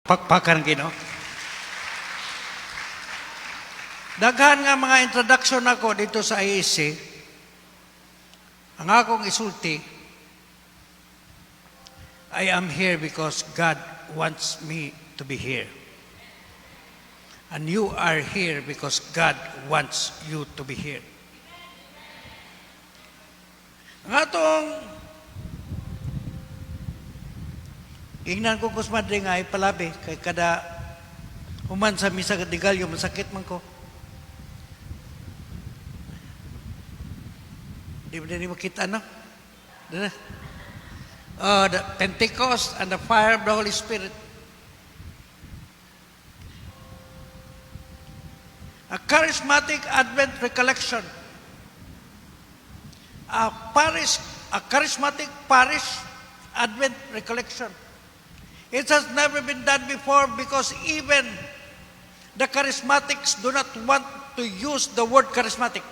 Pakpakan Ginoo. Daghan nga mga introduction nako dito sa IEC. Ang akong isulti, I am here because God wants me to be here. And you are here because God wants you to be here. Ang atong ingnan ko kusmadre nga ay palabi kay kada human sa misa digalyo masakit man ko. Di ba ni makita, no? Di na. The Pentecost and the fire of the Holy Spirit. A charismatic Advent recollection. A parish, a charismatic parish Advent recollection. It has never been done before because even the charismatics do not want to use the word charismatic.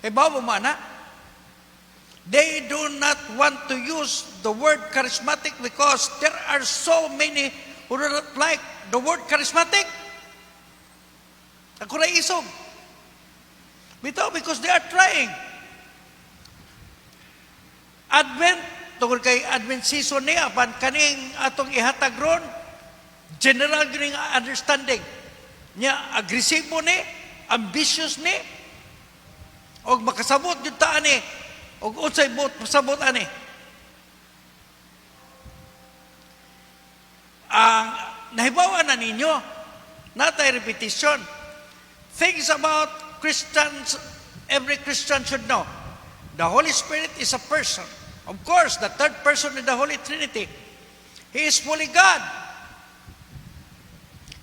Ibaw mo na? They do not want to use the word charismatic because there are so many who do not like the word charismatic. Ako na isog. Bitaw, because they are trying. Advent, tungod kay Advent season niya, apan kaning atong ihatag ron, general gyud nga understanding. Nya, agresibo ni, ambitious ni, og makasabot gyud ta ani, og unsay buot pasabot ani. Ang nahibaw na ninyo, natay repetition. Things about Christians, every Christian should know. The Holy Spirit is a person. Of course, the third person in the Holy Trinity. He is fully God.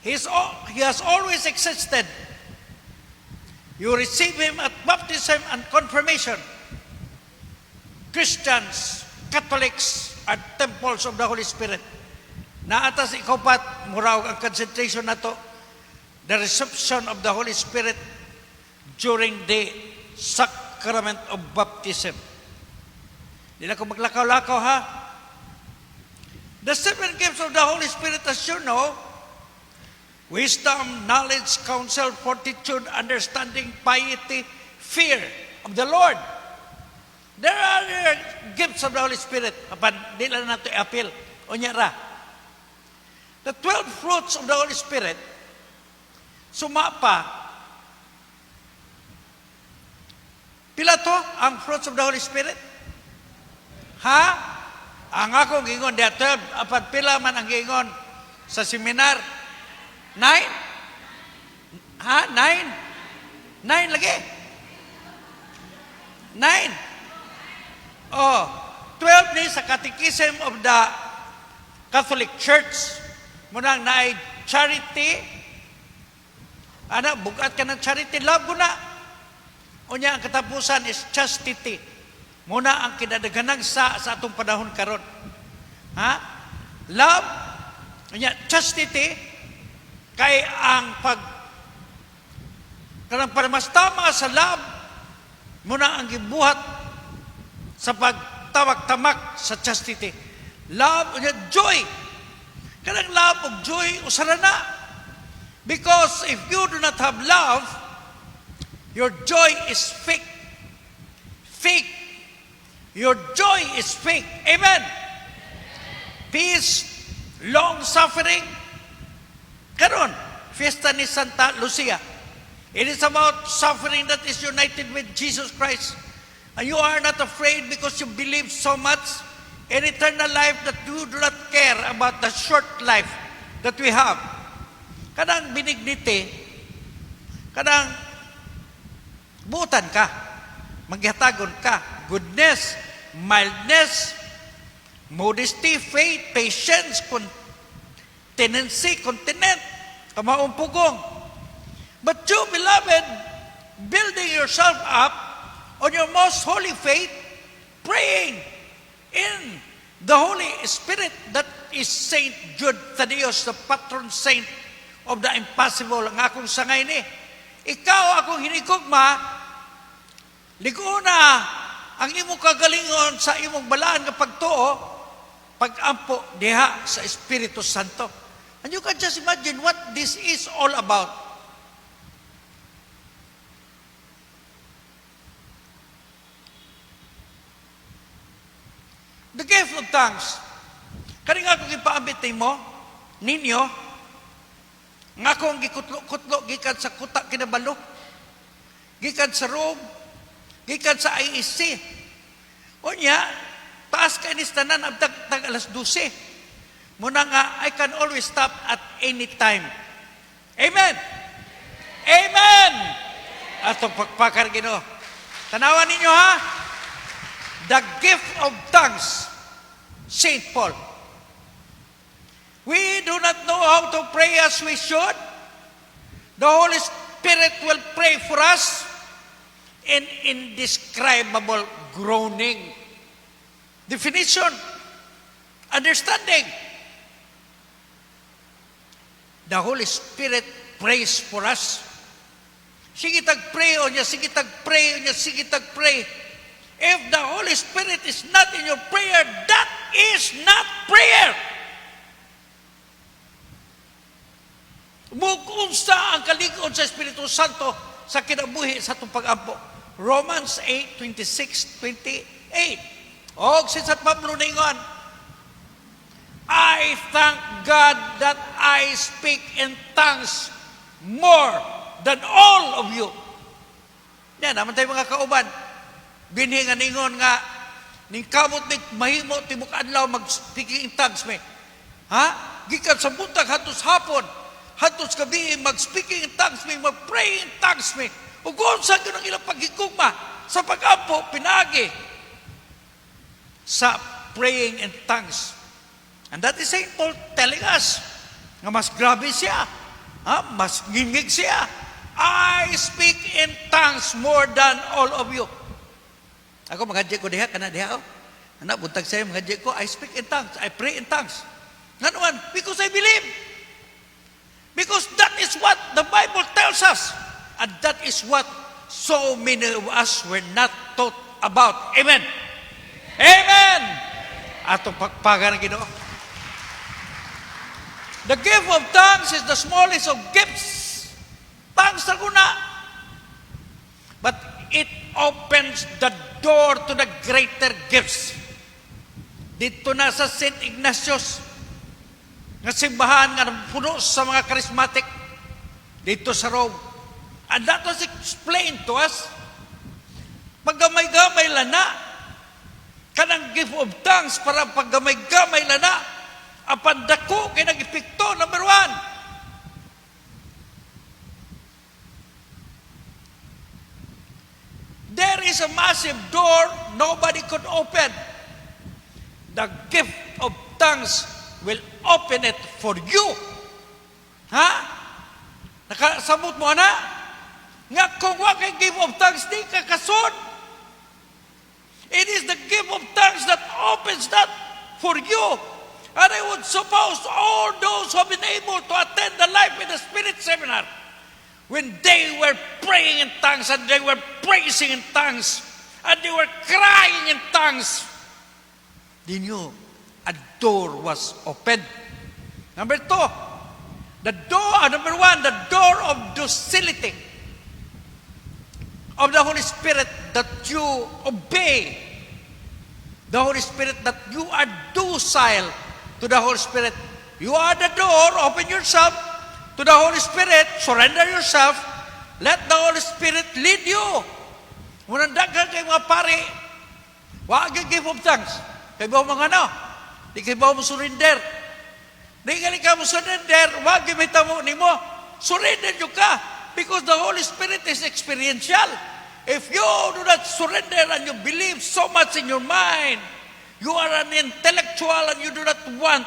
He has always existed. You receive Him at baptism and confirmation. Christians, Catholics, are temples of the Holy Spirit. Naatas ikapat, muraw ang concentration nato, the reception of the Holy Spirit during the sacrament of baptism. Di na ko maglakaw-lakaw, ha? The seven gifts of the Holy Spirit, as you know, wisdom, knowledge, counsel, fortitude, understanding, piety, fear of the Lord. There are other gifts of the Holy Spirit. Apan, di lang nato i-appeal. Unya ra. The 12 fruits of the Holy Spirit, sumapa. Pila to ang fruits of the Holy Spirit? Ha? Ang akong gingon, there are 12. Apan pila man ang gingon sa seminar? 9? Ha? 9? 9 lagi? 9. Oh, 12 ni sa Catechism of the Catholic Church. Munang naay charity. Ana, bugat ka ng charity, love mo na. Unya, ang katapusan is chastity. Muna ang kinadaghanang sa atong panahon karon. Ha? Love, unya, chastity, kay ang pag kanang paramastama sa love, muna ang gibuhat sa pagtawag-tamak sa chastity. Love, unya, joy. Kanang love ug joy, usara na. Because if you do not have love, your joy is fake. Fake. Your joy is fake. Amen. Peace, long-suffering. Karon, fiesta ni Santa Lucia. It is about suffering that is united with Jesus Christ. And you are not afraid because you believe so much in eternal life that you do not care about the short life that we have. Kanang benignity, kanang buutan ka, maghatagon ka, goodness, mildness, modesty, faith, patience, continency, continent, kamaong pugong. But you, beloved, building yourself up on your most holy faith, praying in the Holy Spirit, that is Saint Jude Thaddeus, the patron saint of the impossible. Ang akong sangay ni, ikaw akong hinigugma, liguna ang imong kagalingon sa imong balaan nga pagtuo, Pag-ampo diha sa Espiritu Santo. And you can just imagine what this is all about. The gift of tongues. Kani nga akong ipaambit nimo, ninyo, nga akong gikutlo-kutlo gikan sa Kota Kinabalu, gikan sa Rome, gikan sa IEC. Unya, taas kay ni tanan abtag tag alas 12. Muna nga, I can always stop at any time. Amen! Amen! Atong pakpakar Ginoo. Tanawan ninyo, ha? The gift of tongues, Saint Paul. We do not know how to pray as we should. The Holy Spirit will pray for us in indescribable groaning. Definition, understanding. The Holy Spirit prays for us. Sige tag pray o niya, sige tag pray o niya, sige tag pray. If the Holy Spirit is not in your prayer, that is not prayer. Mukunsa ang kalig-on sa Espiritu Santo sa kinabuhi sa atong pag-ampo. Romans 8, 26, 28. Og si San Pablo ningon, "I thank God that I speak in tongues more than all of you." Yan, naman tayo mga kauban. Binhi nga ningon nga, ning kamot ni mahimo tibok adlaw mag-speaking in tongues me. Ha? Gikan sa buntag hatos hapon, hatos gabi mag-speaking in tongues me, mag-pray in tongues me. Ug unsa gyud ang ilang paghigugma sa pag-ampo pinagi sa praying in tongues. And that is St. Paul telling us nga mas grabe siya. Ha? Mas ngingig siya. "I speak in tongues more than all of you." Ako magadji ko diha kana diha, oh. Anak buntag sa'yo magadji ko, I speak in tongues, I pray in tongues. Ngano man? Because I believe. Because that is what the Bible tells us. And that is what so many of us were not taught about. Amen. Amen. Atong pakpakan ng Ginoo. The gift of tongues is the smallest of gifts. Tongues na guna. But it opens the door to the greater gifts. Dito na sa St. Ignatius, nga simbahan nga puno sa mga charismatic dito sa Rome. And that was explained to us. Paggamay-gamay lana, kanang gift of tongues para paggamay-gamay lana, apan dako kay nag-epekto. Number one, there is a massive door nobody could open. The gift of tongues will open it for you. Ha? Nakasabot mo na? Nga kung wa kay gift of tongues, di ka kasod. It is the gift of tongues that opens that for you. And I would suppose all those who have been able to attend the Life in the Spirit seminar, when they were praying in tongues and they were praising in tongues and they were crying in tongues, they knew a door was opened. Number two, the door, number one, the door of docility of the Holy Spirit, that you obey the Holy Spirit, that you are docile to the Holy Spirit. You are the door, open yourself to the Holy Spirit, surrender yourself, let the Holy Spirit lead you. Munang daghan kay mga pare, wa gyud gift of tongues. Kay ba mga ano? Di kay ba mo surrender? Di gali ka mo surrender, wa gyud mahitabo nimo. Surrender jud ka because the Holy Spirit is experiential. If you do not surrender and you believe so much in your mind, you are an intellectual and you do not want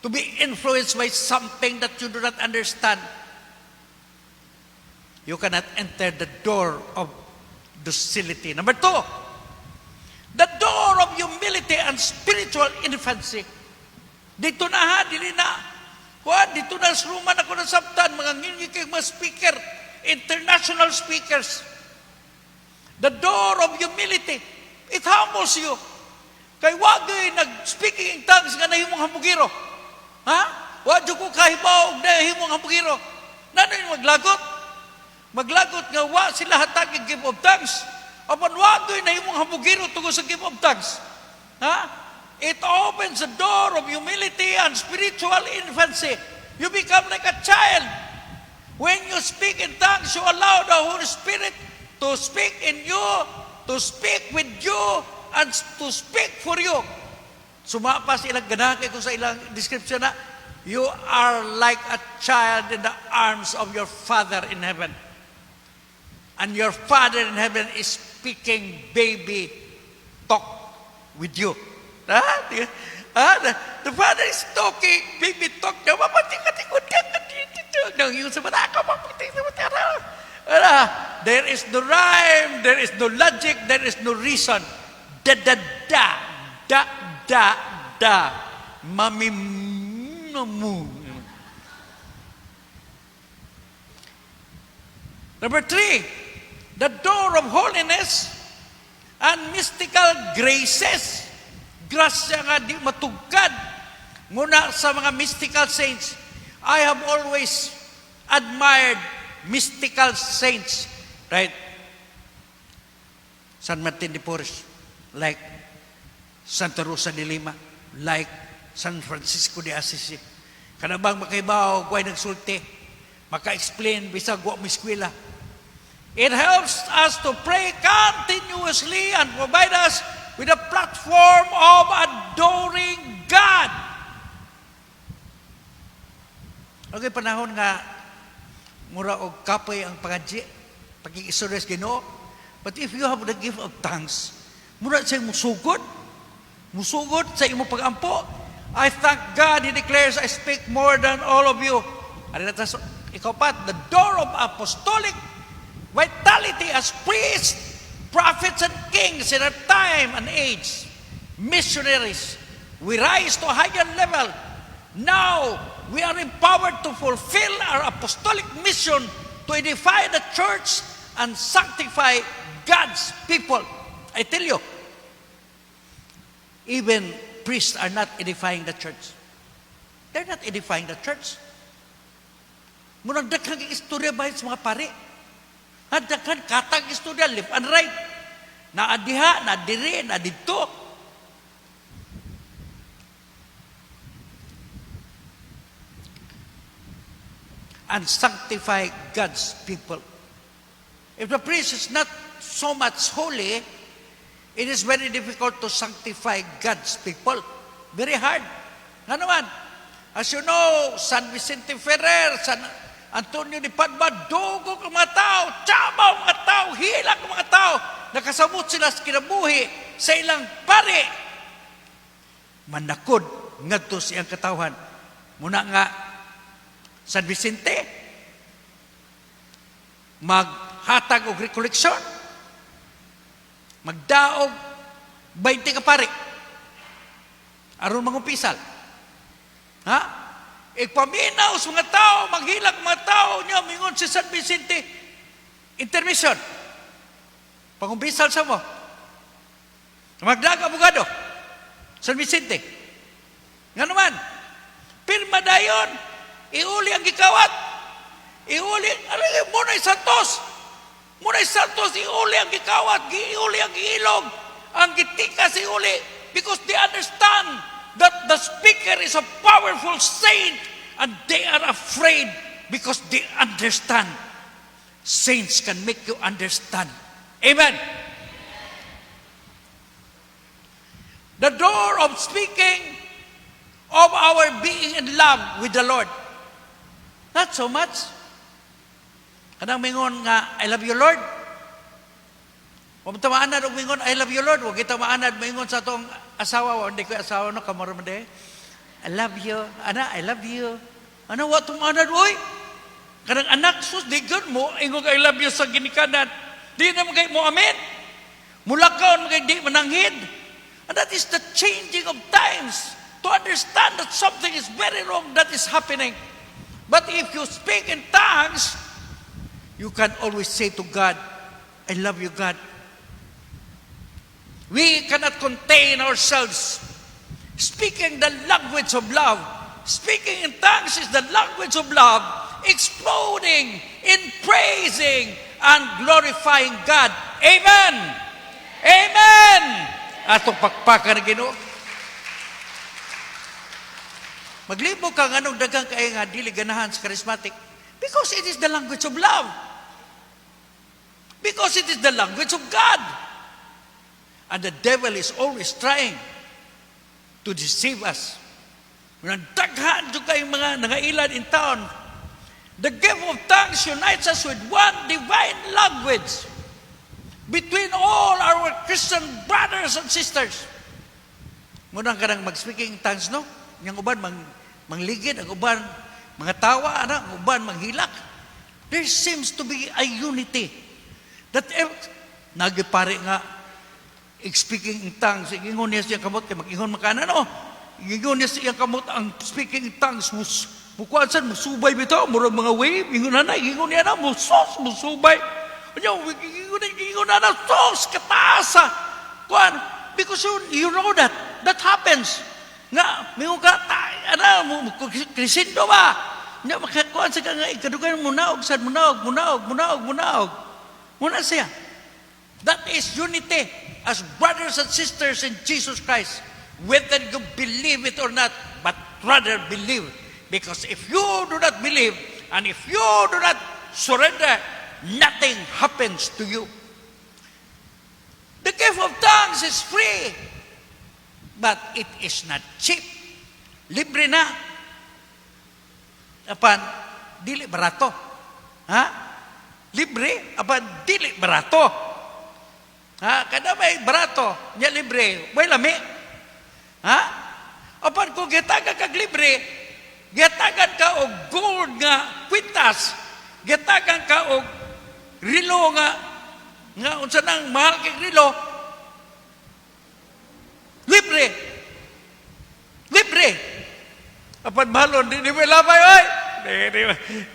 to be influenced by something that you do not understand, you cannot enter the door of docility. Number two, the door of humility and spiritual infancy. Dito na ha, dili na. Kuan, dito na sa Roman ako nasabtan, mga ngingig kay mga speaker, international speakers. The door of humility, it humbles you. Kay wa gyud nag-speaking in tongues nga nahimong hambugiro. Ha? Wa jud ko kahibaw og nahimong hambugiro. Nano yung maglagot? Maglagot nga wa sila hatag gift of tongues. Apan wa gyud nahimong hambugiro tungod sa gift of tongues. Ha? It opens the door of humility and spiritual infancy. You become like a child. When you speak in tongues, you allow the Holy Spirit to speak in you, to speak with you, and to speak for you. Suma pa sa ilang ganahan kay ko sa ilang description na, you are like a child in the arms of your Father in heaven. And your Father in heaven is speaking baby talk with you. Ha? Ah, the Father is talking baby talk. Yung sa mata, there is no rhyme, there is no logic, there is no reason. Da da da da da da. Mami mu. Number three, the door of holiness and mystical graces. Grasya nga di matugkad muna sa mga mystical saints. I have always admired mystical saints, right? San Martin de Porres, like Santa Rosa de Lima, like San Francisco de Assisi. Kana bang makahibaw, way nagsulti, maka-explain bisag wa mo eskwela. It helps us to pray continuously and provide us with a platform of adoring God. Okay, panahon nga mura og kapoy ang pangadji, pagkikistorya sa Ginoo. But if you have the gift of tongues, mura siya musugod. Musugod sa imo pagampo. "I thank God," he declares, "I speak more than all of you." Ano na ikaw pa, the door of apostolic vitality as priests, prophets, and kings in our time and age. Missionaries, we rise to a higher level. Now, we are empowered to fulfill our apostolic mission to edify the church and sanctify God's people. I tell you, even priests are not edifying the church. They're not edifying the church. Murag daghang istorya bahin sa mga pari. Ha, daghan katag istorya left and right. Naa diha, naa diri, naa didto. And sanctify God's people. If the priest is not so much holy, it is very difficult to sanctify God's people. Very hard. Nga naman, as you know, San Vicente Ferrer, San Antonio de Padua, dugo ang mga tao, tsabaw mga tao, hilak ang mga tao, nakasamot sila sa kinabuhi sa ilang pari. Manakod ngadto sa iyang katawhan. Muna nga, San Vicente, maghatag og recollection, magdaog 20 ka pari, aron mangumpisal. Ha? Ipaminaw sa mga tao, maghilak mga tao niya, mingon si San Vicente, "Intermission. Pangumpisal sa mo." Magdag abogado, San Vicente. Nga naman, pirma dayon, iuli ang gikawat. Iuli, ano muna'y Santos. Muna'y Santos, iuli ang gikawat, giuli ang giilog, ang gitikas iuli. Because they understand that the speaker is a powerful saint and they are afraid because they understand. Saints can make you understand. Amen. The door of speaking of our being in love with the Lord. Not so much. Kanang mingon nga, "I love you, Lord." Wa ta maanad og mingon, "I love you, Lord." Wa kita maanad mingon sa atong asawa, wa hindi ko asawa no, kamaro man de. "I love you." Ana, "I love you." Ano, wa tumanad, oy. Kanang anak, sus, di gyud mo, ingog "I love you" sa ginikanan. Di na mo kay mo amen. Mulakaw mo kay di mananghid. And that is the changing of times. To understand that something is very wrong that is happening. But if you speak in tongues, you can always say to God, "I love you, God." We cannot contain ourselves. Speaking the language of love. Speaking in tongues is the language of love, exploding in praising and glorifying God. Amen! Amen! Atong pakpakan ng Ginoo. Maglibog ka nganong daghang kay nga dili ganahan sa charismatic. Because it is the language of love. Because it is the language of God. And the devil is always trying to deceive us. Nagdaghan jud kayong mga nangailan in town. The gift of tongues unites us with one divine language between all our Christian brothers and sisters. Muna ka nang mag-speaking in tongues, no? Yang uban, mangligid, ang uban, mga tawa, ana, ang uban, manghilak. There seems to be a unity. That if, nagipare nga, speaking in tongues, ingon niya siya kamot, kay mag-ingon makana, no? Ingon niya siya kamot, ang speaking in tongues, mukuan sad, musubay bitaw, murag mga wave, ingon na, ingon niya na, musos, musubay. Anya, ingon na, sos, kataasa. Kuan, because you know that, that happens. Nga, mingon ka, ta, ana, mo, crescendo ba? Nga, makakuan sa ka nga, ikadugan, munaog, sad, munaog, munaog, munaog, munaog. Muna siya. That is unity as brothers and sisters in Jesus Christ. Whether you believe it or not, but rather believe. Because if you do not believe, and if you do not surrender, nothing happens to you. The gift of tongues is free, but it is not cheap. Libre na. Apan, dili barato. Ha? Libre, apan dili barato. Ha? Kada may barato, nya libre, way lami. Ha? Apan kung gitagan kag libre, gitagan ka og gold nga kwintas, gitagan ka og rilo nga unsa nang mahal kay rilo, libre. Libre. Apan mahalon, di mo labay, oy.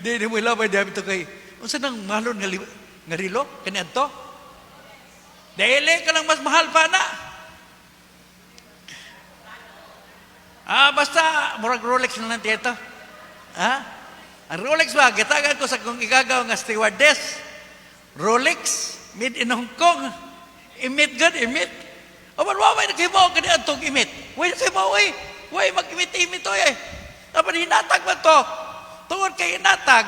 Di mo labay, di ito kay, unsa nang mahalon nga rilo, kani adto? Dili ka lang mas mahal pa na. Ah, basta murag Rolex na lang dito. Ha? Ang Rolex ba, gitagan ko sa kong igagaw nga stewardess. Rolex, made in Hong Kong. Imit gud, imit. Apan wa may naghibaw kani adtong imit. Way naghibaw oy. Way mag-imit-imit oy. Eh. Apan hinatag man to. Tungod kay hinatag,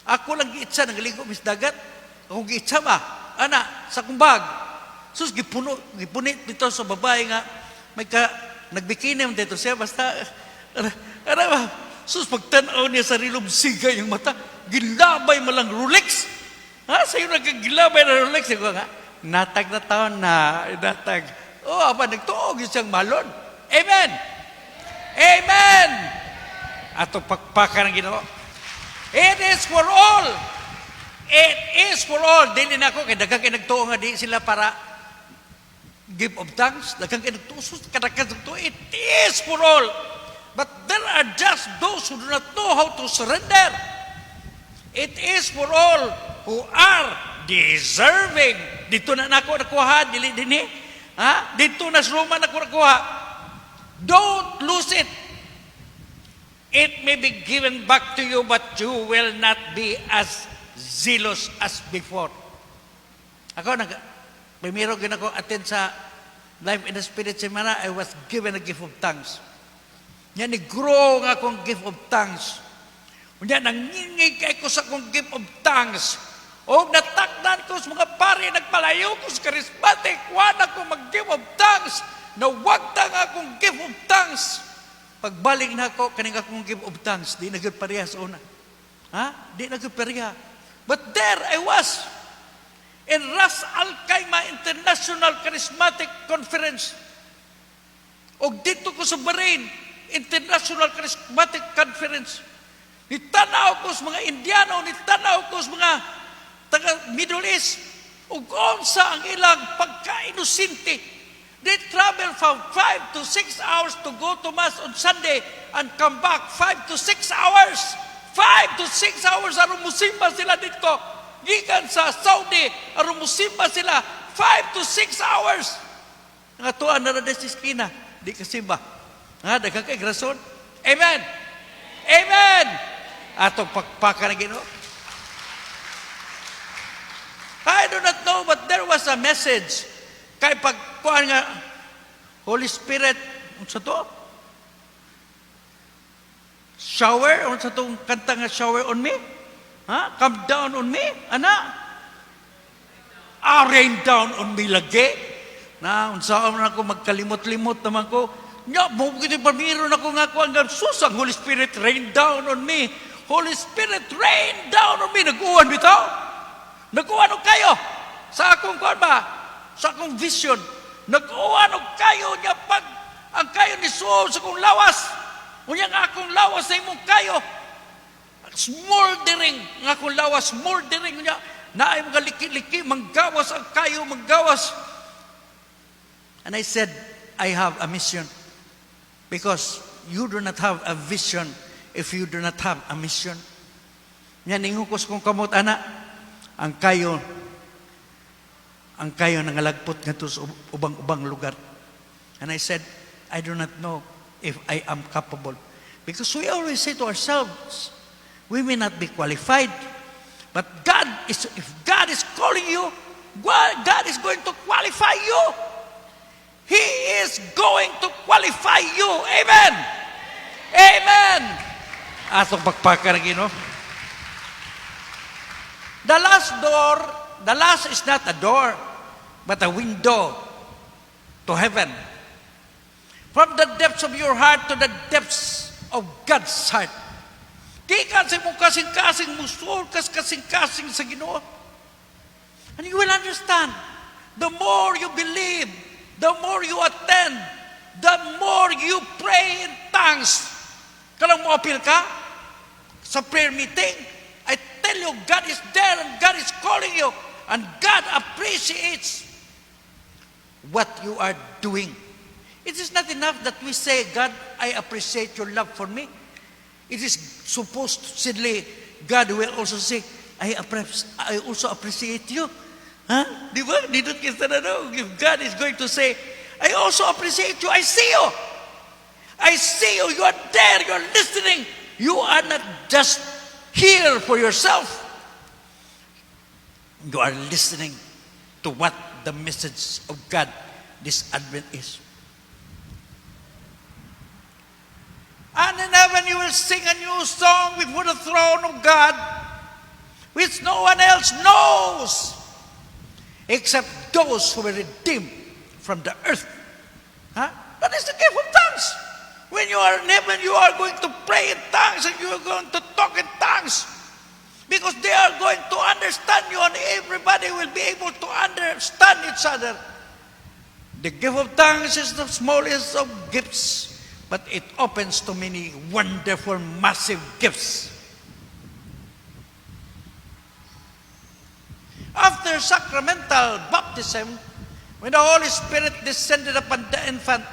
ako lang giitsa nagaligo mis dagat. Ako giitsa ba? Ana, sa akong bag. Sus, gipuno, gipunit dito sa babae nga may ka, nagbikini man dito siya, basta, ana ba? Sus, pagtanaw niya sa rilom, siga yung mata, gilabay man lang Rolex. Ha? Sa'yo nagkagilabay na Rolex. Sabi ko nga, natag na taon na, natag. Oh, apa, nagtuog yun siyang malon. Amen! Amen! Ato pakpakan ng Ginoo. It is for all. It is for all. Dili na ako, kay daghang kay nagtuo nga di sila para give of thanks. Daghang kay nagtuo, sus, kadaghan nagtuo. It is for all. But there are just those who do not know how to surrender. It is for all who are deserving. Dito na nako nakuha, dili dinhi. Ha? Dito na sa Roma nako nakuha. Don't lose it. It may be given back to you, but you will not be as zealous as before. Ako, primero gin ako attend sa Life in the Spirit seminar, I was given a gift of tongues. Nya ni grow nga akong gift of tongues. Unya nangingig kay ko sa akong gift of tongues. O natakdan ko sa mga pare, nagpalayo ko sa charismatic, wala ko mag-gift of tongues. Nawagta nga akong gift of tongues. Pagbalik na ako, kaning akong gift of tongues, di na gyud pareha sa una. Ha? Di na gyud pareha. But there I was in Ras Al Khaimah International Charismatic Conference. Og dito ko sa Bahrain International Charismatic Conference. Nitanaw ko sa mga Indiano, nitanaw ko sa mga taga Middle East. Ug unsa ang ilang pagka-inosente. They travel from 5 to 6 hours to go to Mass on Sunday and come back 5 to 6 hours. 5 to 6 hours aron musimba sila dito. Gikan sa Saudi aron musimba sila 5 to 6 hours. Nga tuan na ra sa eskina, di ka simba. Ha, daghan kay rason. Amen. Amen. Atong pakpakan ang Ginoo. I do not know, but there was a message. Kay pag kuan nga Holy Spirit, unsa to? Shower, unsa tong kanta nga "Shower on Me"? Ha? "Come down on me"? Ana? Ah, "Rain down on me" lagi. Na, unsa man ako, magkalimot-limot naman ko. Nya, mo gid pamiro na ko nga kuan nga sus, ang Holy Spirit rain down on me. Holy Spirit rain down on me. Nag-uwan bitaw. Nag-uwan og kayo. Sa akong kuan ba? Sa akong vision. Nag-uwan og kayo niya pag ang kayo ni suob sa akong lawas. Unya nga akong lawas sa imong kayo. Smoldering ang akong lawas, smoldering niya. Naay mga liki-liki, manggawas ang kayo, manggawas. And I said, "I have a mission." Because you do not have a vision if you do not have a mission. Yan, ingukos kong kamot, ana, ang kayo nangalagpot ngadto sa ubang-ubang lugar. And I said, "I do not know if I am capable." Because we always say to ourselves, we may not be qualified, but if God is calling you, God is going to qualify you. He is going to qualify you. Amen. Amen. Atong pakpakan ang Ginoo. The last door, the last is not a door, but a window to heaven. From the depths of your heart to the depths of God's heart. Gikan sa imong kasing-kasing, musul kas kasing-kasing sa Ginoo. And you will understand, the more you believe, the more you attend, the more you pray in tongues. Kanang mo apil ka sa prayer meeting, I tell you, God is there and God is calling you and God appreciates what you are doing. It is not enough that we say, "God, I appreciate your love for me." It is supposedly God will also say, "I also appreciate you." Huh? Di ba? Nindot kita na no? If God is going to say, "I also appreciate you, I see you. I see you, you are there, you are listening. You are not just here for yourself. You are listening to what the message of God this Advent is." And in heaven you will sing a new song before the throne of God, which no one else knows except those who were redeemed from the earth. Huh? That is the gift of tongues. When you are in heaven, you are going to pray in tongues and you are going to talk in tongues. Because they are going to understand you and everybody will be able to understand each other. The gift of tongues is the smallest of gifts, but it opens to many wonderful, massive gifts. After sacramental baptism, when the Holy Spirit descended upon the infant,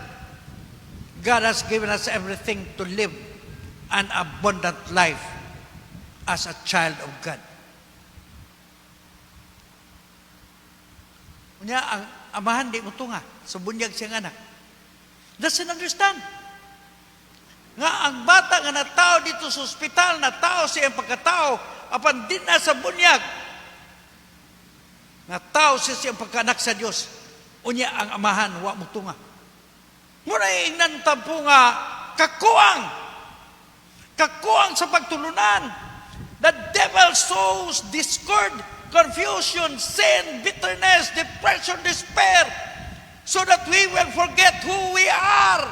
God has given us everything to live an abundant life as a child of God. Unya, ang amahan di motunga sa bunyag siyang anak. Doesn't understand. Nga ang bata nga natao dito sa ospital, natao siyang pagkatao, apan di na sa bunyag, natao siya siyang pagkaanak sa Dios. Unya ang amahan wa motunga. Muna ingnan tampo nga kakuang. Kakuang sa pagtulunan. The devil sows discord, confusion, sin, bitterness, depression, despair, so that we will forget who we are,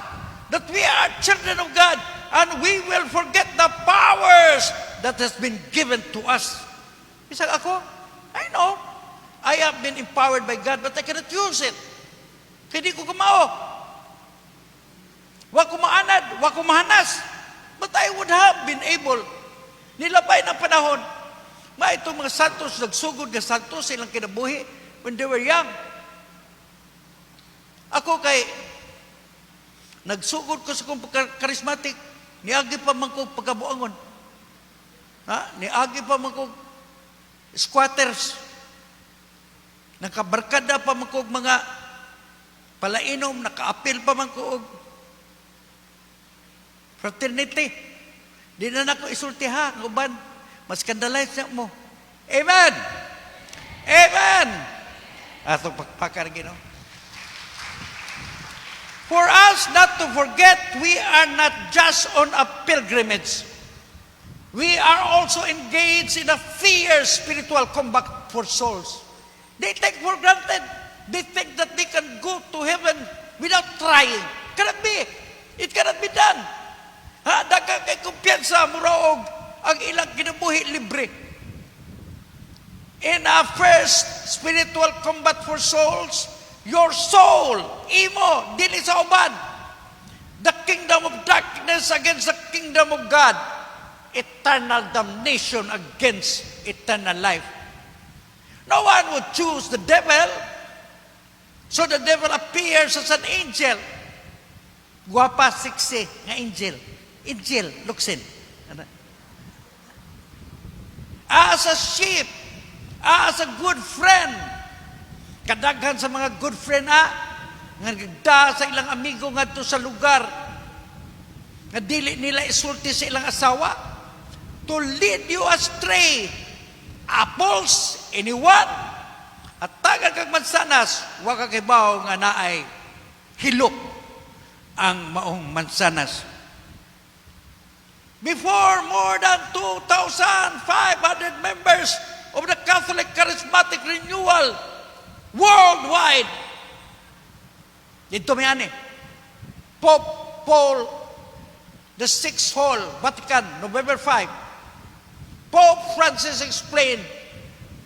that we are children of God, and we will forget the powers that has been given to us. Bisag ako, I know, I have been empowered by God, but I cannot use it. Kaya di ko kamao. Wa ko maanad, wa ko mahanas. But I would have been able. Nilabay ng panahon. Ma itong mga santos, nagsugod nga santos ilang kinabuhi when they were young. Ako kay, nagsugod ko sa kong charismatic, niagi pa man ko pagkabuangon. Ha? Niagi pa man ko squatters. Nakabarkada pa man ko mga Palainom, nakaapil pa man ko og fraternity. Di na nako isulti ha, ang uban. Ma-scandalize na mo. Amen! Amen! Atong pakpakan Ginoo. For us not to forget, we are not just on a pilgrimage. We are also engaged in a fierce spiritual combat for souls. They take for granted. They think that they can go to heaven without trying. Cannot be. It cannot be done. Ha, daghan kay kumpiyansa, mura og ang ilang kinabuhi libre. In a first spiritual combat for souls, your soul, imo, dili sa uban. The kingdom of darkness against the kingdom of God. Eternal damnation against eternal life. No one would choose the devil. So the devil appears as an angel. Guwapa, sexy nga angel. Angel, luksin. Ano? As a sheep, as a good friend. Kadaghan sa mga good friend ah, nga nagda sa ilang amigo ngadto sa lugar nga dili nila isulti sa ilang asawa to lead you astray. Apples, anyone? Hatagan kag mansanas, wa ka kibaw nga naay hilok ang maong mansanas. Before more than 2,500 members of the Catholic Charismatic Renewal worldwide. Dito may ani. Pope Paul the Sixth Hall, Vatican, November 5. Pope Francis explained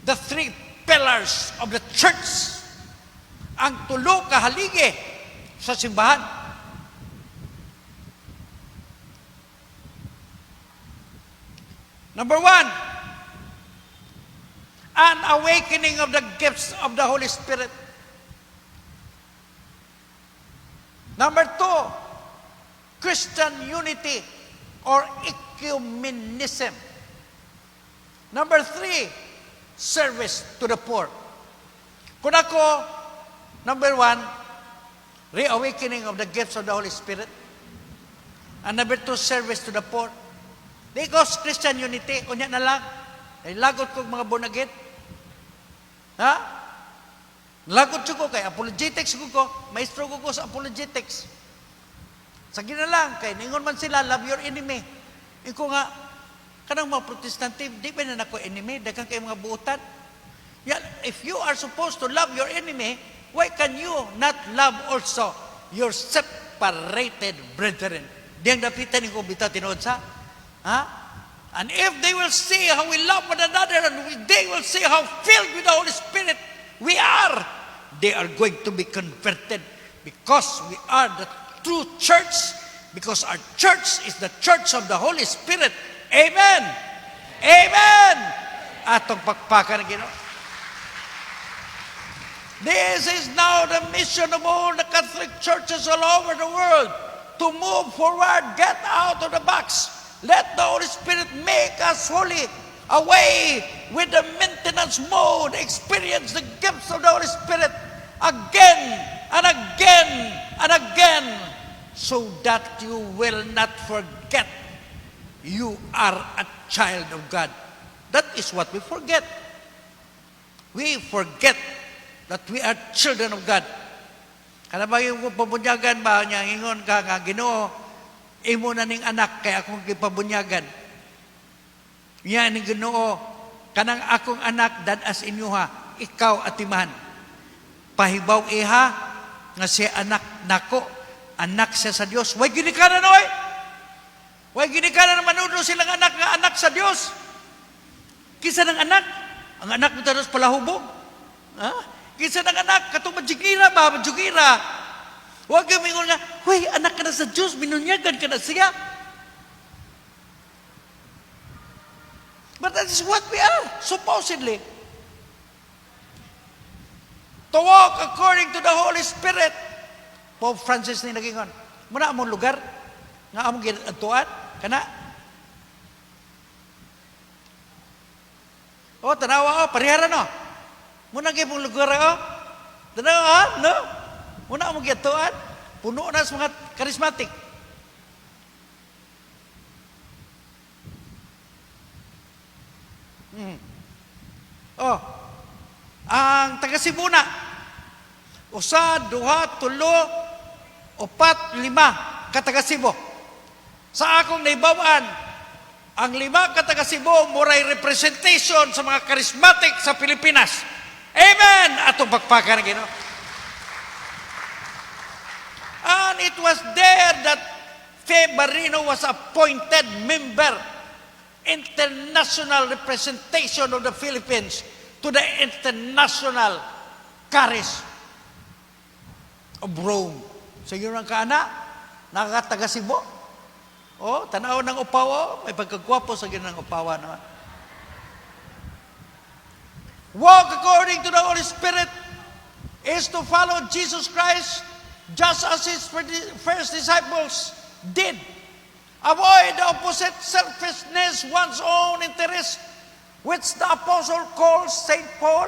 the three pillars of the church. Ang tulo ka haligi sa simbahan. Number one, an awakening of the gifts of the Holy Spirit. Number two, Christian unity or ecumenism. Number three, service to the poor. Kung ako, number one, reawakening of the gifts of the Holy Spirit. And number two, service to the poor. Because Christian unity, unya na lang. Ay lagot kog mga born again. Ha? Lagot ko kay apologetics ko, maestro ko sa apologetics. Sa na lang, kay ningon man sila, "Love your enemy." Iko nga, kanang mga Protestante, di ba na nako enemy, daghan kay mga buutan. Yeah, if you are supposed to love your enemy, why can you not love also your separated brethren? Diyang dapitan ko bitaw tinuod sa. Ha? And if they will see how we love one another and they will see how filled with the Holy Spirit we are, they are going to be converted because we are the true church, because our church is the church of the Holy Spirit. Amen. Amen. Atong pakpakan ng Ginoo. This is now the mission of all the Catholic churches all over the world to move forward, get out of the box. Let the Holy Spirit make us holy. Away with the maintenance mode. Experience the gifts of the Holy Spirit again and again and again so that you will not forget you are a child of God. That is what we forget. We forget that we are children of God. Kana ba yung pabunyagan ba niya, ingon ka nga, "Ginoo, imo na ning anak kay akong gipabunyagan." Nya ning Ginoo, "Kanang akong anak dad-as inyoha, ikaw atiman. Pahibaw iha nga siya anak nako, anak siya sa Dios." Way ginikanan oy. Way ginikanan manudo silang anak nga anak sa Dios. Kinsa ng anak? Ang anak mo tanos palahubog. Ha? Kinsa ng anak? Katong majugira ba? Majugira. Huwag yung mingon nga, "Huy, anak ka na sa Diyos, binunyagan ka na siya." But that is what we are, supposedly. To walk according to the Holy Spirit. Pope Francis ni nagingon. Muna among lugar, nga among ginatuan, kana. Oh, tanawa oh, parihara no. Muna gyud lugar oh. Tanawa no. Muna mo gituan, puno na sa mga charismatic. Oh, ang taga Cebu na, usa, duha, tulo, upat, lima ka taga Cebu. Sa akong naibawan, ang lima ka taga Cebu muray representation sa mga charismatic sa Pilipinas. Amen! Atong pakpakan ng Ginoo. And it was there that Fe Barino was appointed member, international representation of the Philippines to the International Charis of Rome. Sa inyo ng kaana, nakakataga Cebu. Oh, tanaw ng upawa, may pagkagwapo sa ginang upawa naman. Walk according to the Holy Spirit is to follow Jesus Christ just as His first disciples did. Avoid the opposite selfishness, one's own interest, which the apostle calls Saint Paul,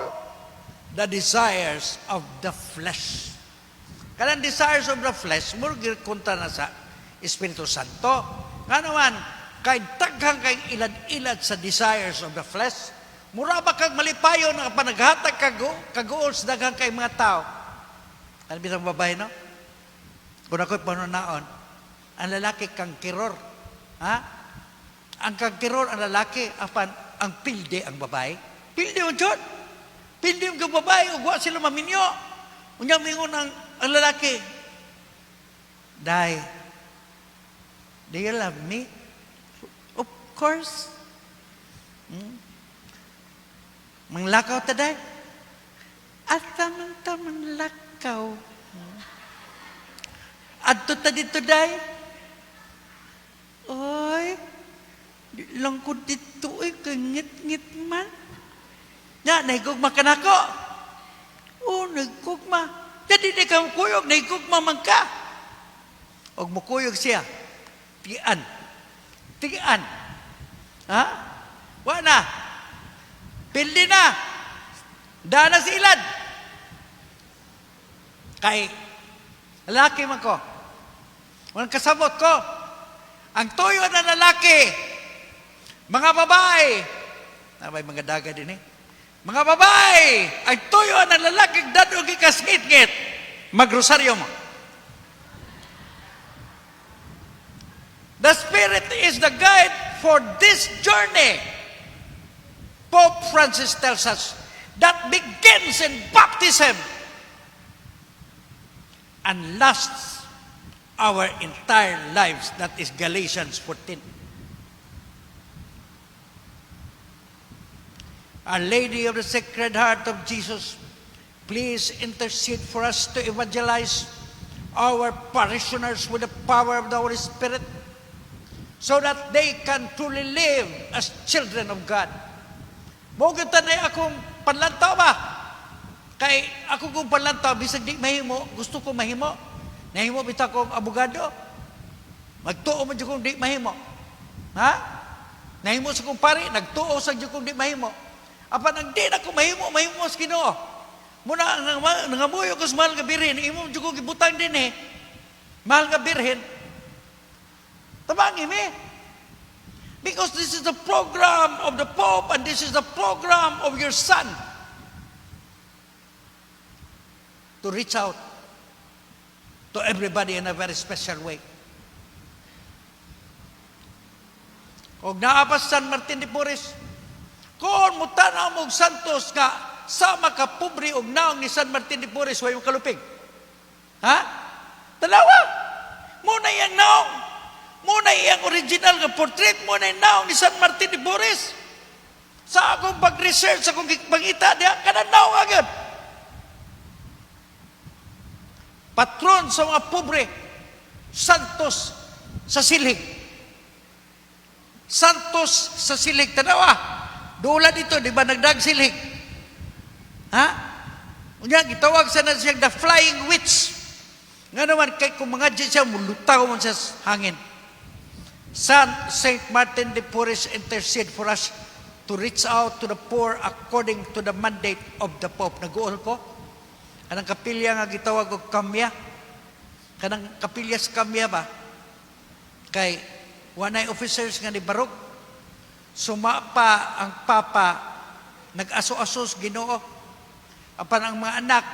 the desires of the flesh. Kanang desires of the flesh, murag kontra na sa Espiritu Santo. Nga naman, kay daghang kay ilad-ilad sa desires of the flesh, mura ba kag malipayon nga panaghatag kag kaguol sa daghang kay mga tao. Ano bitang babae, no? Kung ako'y panunaon, ang lalaki kangkiror. Ha? Ang kangkiror ang lalaki, apan ang pilde ang babae. Pilde mo dyan. Pilde ang babae, ug wa sila maminyo. Unya mingon ang lalaki, "Day, do you love me?" "Of course." "Manglakaw ta, day." "Asa man ta manglakaw?" "Adto ta dito, day." "Oy, di lang ko dito eh, kangit-ngit man." "Nya, nahigugma ka nako?" "Oh, nagkugma." "Jadi di ka mukuyog, nahigugma man ka." Og mukuyog siya. Tian. Tian. Ha? Wa na. Pildi na. Dana si ilad. Kay, lalaki man ko. Walang kasabot ko. Ang tuyo na lalaki, mga babae, na may mga daga din eh. Mga babae, ang tuyo ng lalaki, dadong ikasngit-ngit, magrosaryo mo. The Spirit is the guide for this journey. Pope Francis tells us that begins in baptism and lasts our entire lives. That is Galatians 14. Our Lady of the Sacred Heart of Jesus, please intercede for us to evangelize our parishioners with the power of the Holy Spirit so that they can truly live as children of God. Mo gyud tanay akong panlantaw ba? Kay ako kong panlantaw, bisag di mahimo, gusto ko mahimo. Nahimo bitaw kong abogado. Magtuo man jud kong di mahimo. Ha? Nahimo sa kong pari, nagtuo sa jud kong di mahimo. Apan ang di na ko mahimo, mahimo sa Ginoo. Muna nangamuyo ko sa mahal nga birhen, imo jud ko gibutang din eh. Mahal nga birhen. Tabangi mi. Because this is the program of the Pope and this is the program of your son to reach out to everybody in a very special way. Og naa pa San Martin de Porres, kung mutanaw mo og santos nga sama ka pobre og naong ni San Martin de Porres, way mo kalupig. Ha? Tanawa! Muna iyang naong. Muna iyang original nga portrait, muna iyang naong ni San Martin de Porres. Sa akong pag-research, sa akong pangita, diha, kanang naong agad. Patron sa mga pobre, santos sa silhig. Santos sa silhig. Tanawa, dula dito, di ba nagdag silhig? Ha? Unya, gitawag sa na siya the flying witch. Nga naman, kay kung mga siya, mulutaw man siya sa hangin. Saint Martin de Porres, intercede for us to reach out to the poor according to the mandate of the Pope. Nag-uol ko? Kanang kapilya nga gitawag og kamya. Kanang kapilya sa kamya ba? Kay wanay officers nga ni barog. Suma pa ang papa nag-aso-asos Ginoo. Apan ang mga anak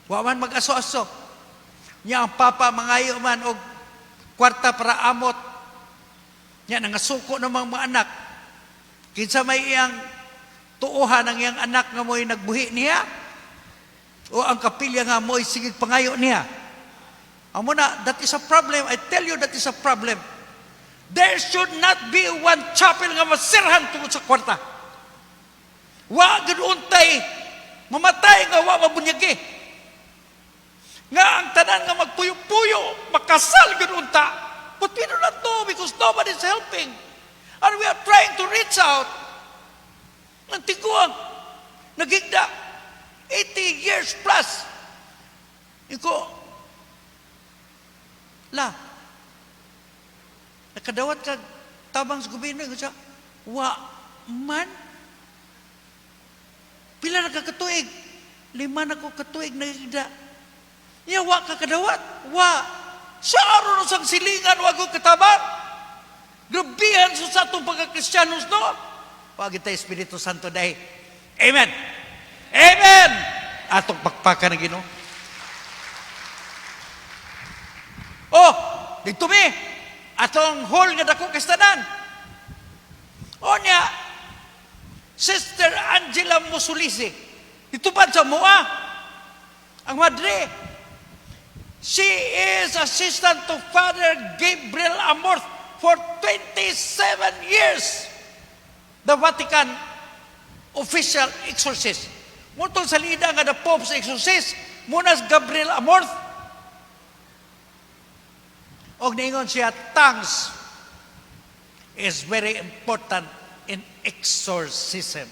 wa man mag-aso-aso. Nya ang papa mangayo man og kwarta para amot. Nya nangasuko ng mga anak. Kinsa may iyang tuohan ang iyang anak nga mo'y nagbuhi niya? O ang kapilya nga mo'y sigig pangayo niya? Amo na, that is a problem. I tell you, that is a problem. There should not be one chapel nga masirhan tungod sa kwarta. Wa gud untay mamatay nga wa mabunyagi. Nga ang tanan nga magpuyo-puyo, makasal gud unta. But we do not know because nobody is helping. And we are trying to reach out. Ang tiguang, nagigda, 80 years plus. Iko, la, nakadawat ka tabang sa gobyerno, iko siya, wa man. Pila na ka katuig? 5 na ko katuig nagigda. Iya, wa ka kadawat. Wa. Sa aron sang silingan, wa ko katabang. Grabihan sa atong pagka-Kristiyanos, no? Wag kita Espiritu Santo dahil. Amen. Amen. Atong pakpakan ng Ginoo. Oh, dito mi. Atong hall nga dako kastanan. O niya, Sister Angela Musulisi. Ditupad sa mua. Ang madre. She is assistant to Father Gabriel Amorth for 27 years. The Vatican official exorcist. Mutong sa lida nga the Pope's exorcist, munas Gabriel Amorth. Og niingon siya, tongues is very important in exorcism.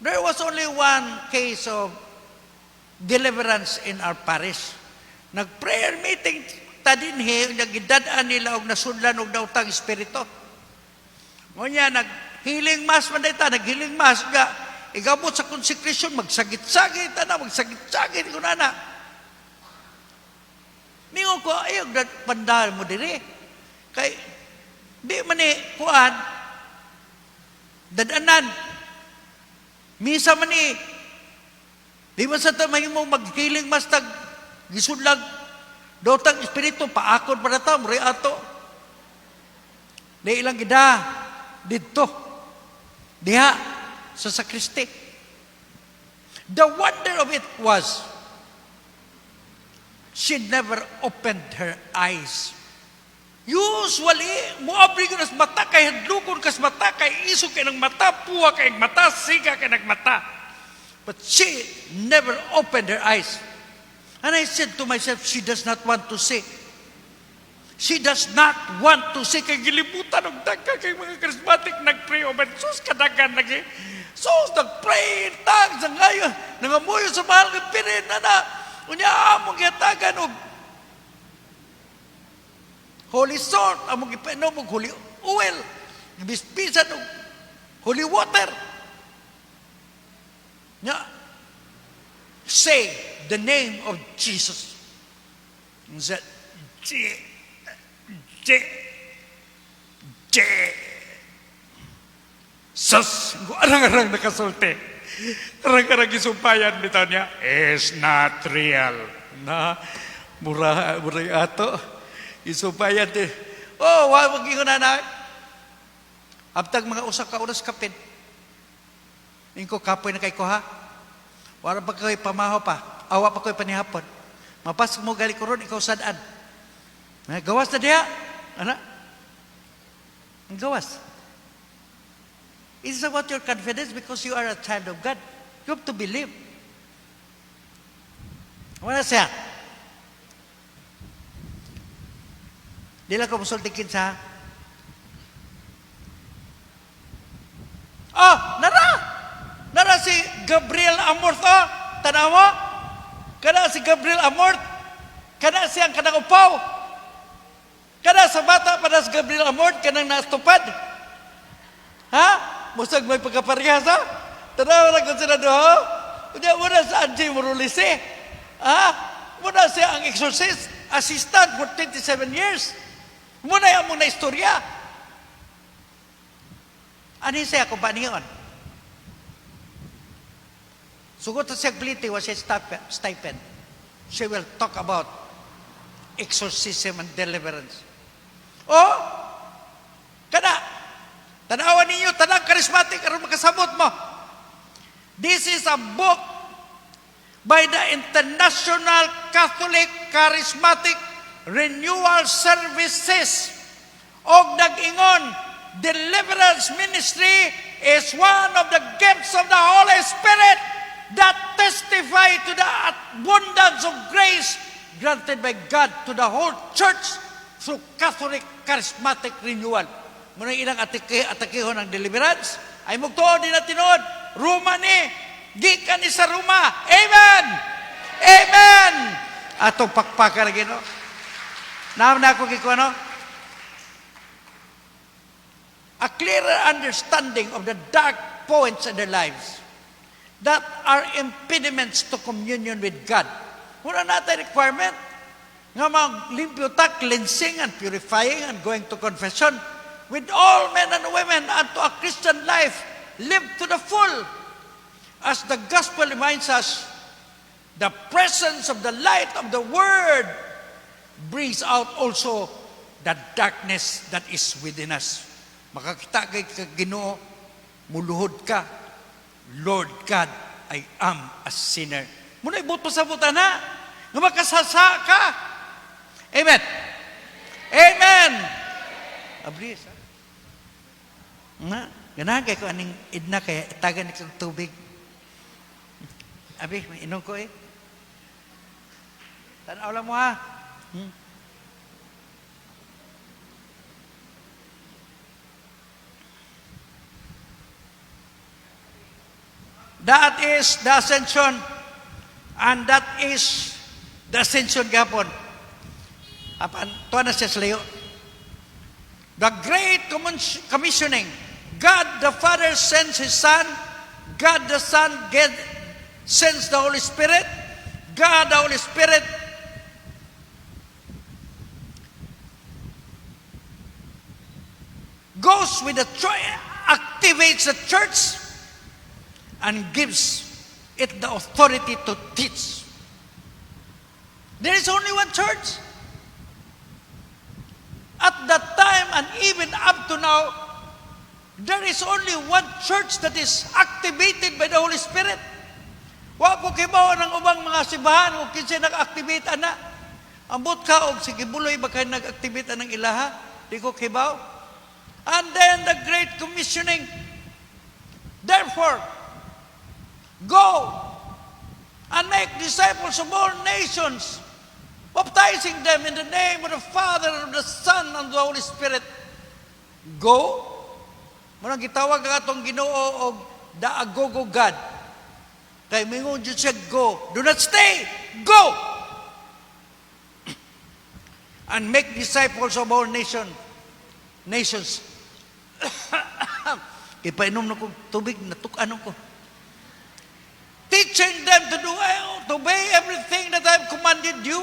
There was only one case of deliverance in our parish. Nag-prayer meeting ta dinhi, nagidad-an nila og nasudlan og daotang espiritu. Ngunya, nag-healing mass man ta, nag-healing mass nga, igabot sa consecration, magsagit-sagit na, magsagit-sagit ko na na. Ningon ko, ayaw, pandal mo diri. Kay, di man ni, kuan, dadanan. Misa man ni, di man sa tamay mo mag-healing mass tag, gisudlag, daotang espiritu, paakon pa na ta, muri ato. Di ilang gida, didto, diha, sa sakristi. The wonder of it was, she never opened her eyes. Usually, muabri ko nas mata, kay hadlukon kas mata, kay iso kay ng mata, puwa kay mata, siga kay mata. But she never opened her eyes. And I said to myself, she does not want to see. She does not want to see. Kay gilibutan og daghan kay mga charismatic nagpray over. Sus, kadagan lagi. Sus, nagpray, tag sa ngayon. Nangamuyo sa mahal nga pirin na na. Unya, among gihatagan og holy salt, among ipainom og holy oil, gibispisan og holy water. Nya, say the name of Jesus. And said, J, J, J. Sus, arang-arang nakasulti. Arang-arang gisumpayan bitaw niya, is not real. Na, mura, mura ato. Isumpayan di. Oh, wa mag na na. Abtag mga 1 ka oras kapin. Ingko kapoy na kay ko ha. Wala pa ko'y pamaho pa. Awa pa ko'y panihapon. Mapas mo gali ko ron, ikaw sad-an. Na, gawas na diha. Ana? Ang gawas. It's about your confidence because you are a child of God. You have to believe. Wala siya. Di lang ko musulti kinsa. Oh, nara! Nara si Gabriel Amorth, oh. Tanaw mo? Kana si Gabriel Amorth. Kana siyang kanang upaw. Kana sa bata pa na si Gabriel Amorth, kanang nastupad. Ha? Musag may pagkaparehas, ha? Tanaw na kung sila doon. Unya mao na sa Angie Morulisi. Ha? Mao na siya ang exorcist assistant for 27 years. Mao na among na istorya. Ano siya kompaniyon? Sugot sa siya pliti, was siya stipend. She will talk about exorcism and deliverance. Oh, kana, tanawan ninyo, tanang charismatic, aron makasabot mo. This is a book by the International Catholic Charismatic Renewal Services. Og nag-ingon, deliverance ministry is one of the gifts of the Holy Spirit that testify to the abundance of grace granted by God to the whole church through Catholic Charismatic Renewal. Mao na ilang atakihon ng deliverance. Ay mugtuo di na tinuod. Roma ni. Gikan ni sa Roma. Amen! Amen! Atong pakpaka lagi, no? Naam na ako gikuha, no? A clearer understanding of the dark points in their lives that are impediments to communion with God. Wala natin requirement nga maglimpyo ta, cleansing and purifying and going to confession with all men and women and to a Christian life lived to the full. As the gospel reminds us, the presence of the light of the Word brings out also the darkness that is within us. Makakita kay ka Ginoo, muluhod ka, "Lord God, I am a sinner." Mao na buot pasabot ana, nga makasasa ka. Amen. Amen. Abris, ha? Nga, ganahan kay ko aning idna kay tagan ni kong tubig. Abi, may inom ko eh. Tanaw lang mo ha. That is the ascension and that is the ascension gapon. Apan, tuwa na siya sa layo. The Great Commissioning. God the Father sends His Son. God the Son sends the Holy Spirit. God the Holy Spirit goes with the church, activates the church, and gives it the authority to teach. There is only one church. At that time and even up to now, there is only one church that is activated by the Holy Spirit. Wa ko kibaw ng ubang mga simbahan o kinsa nag-activate ana. Ambot ka og si Quiboloy ba kay nag-activate anang ilaha? Di ko kibaw. And then the Great Commissioning. Therefore, go and make disciples of all nations, baptizing them in the name of the Father and of the Son and of the Holy Spirit. Go. Mao nang gitawag ang atong Ginoo og the Agogo God. Kay mingon jud siya, "Go. Do not stay. Go. And make disciples of all nations." Ipainom na ko tubig, natuk-an ko. Teaching them to obey everything that I have commanded you.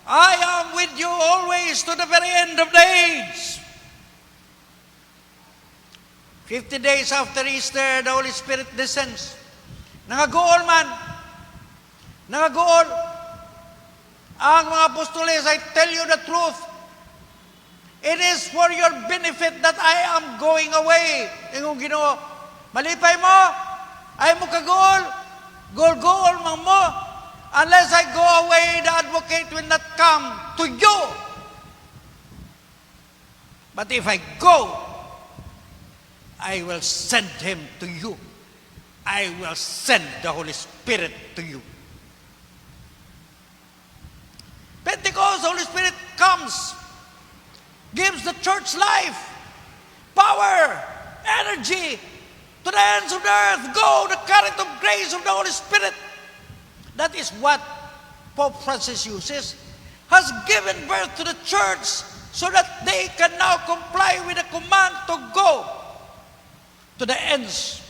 I am with you always to the very end of the age. 50 days after Easter, the Holy Spirit descends. Nangaguol man. Nangaguol. Ang mga apostoles, "I tell you the truth. It is for your benefit that I am going away." Ingong Ginoo, "Malipay mo? Ay mo kaguol? Gol-gol man mo. Unless I go away, the advocate will not come to you. But if I go, I will send him to you. I will send the Holy Spirit to you." Pentecost, the Holy Spirit comes, gives the church life, power, energy to the ends of the earth. Go, the current of grace of the Holy Spirit. That is what Pope Francis uses. Has given birth to the church so that they can now comply with the command to go to the ends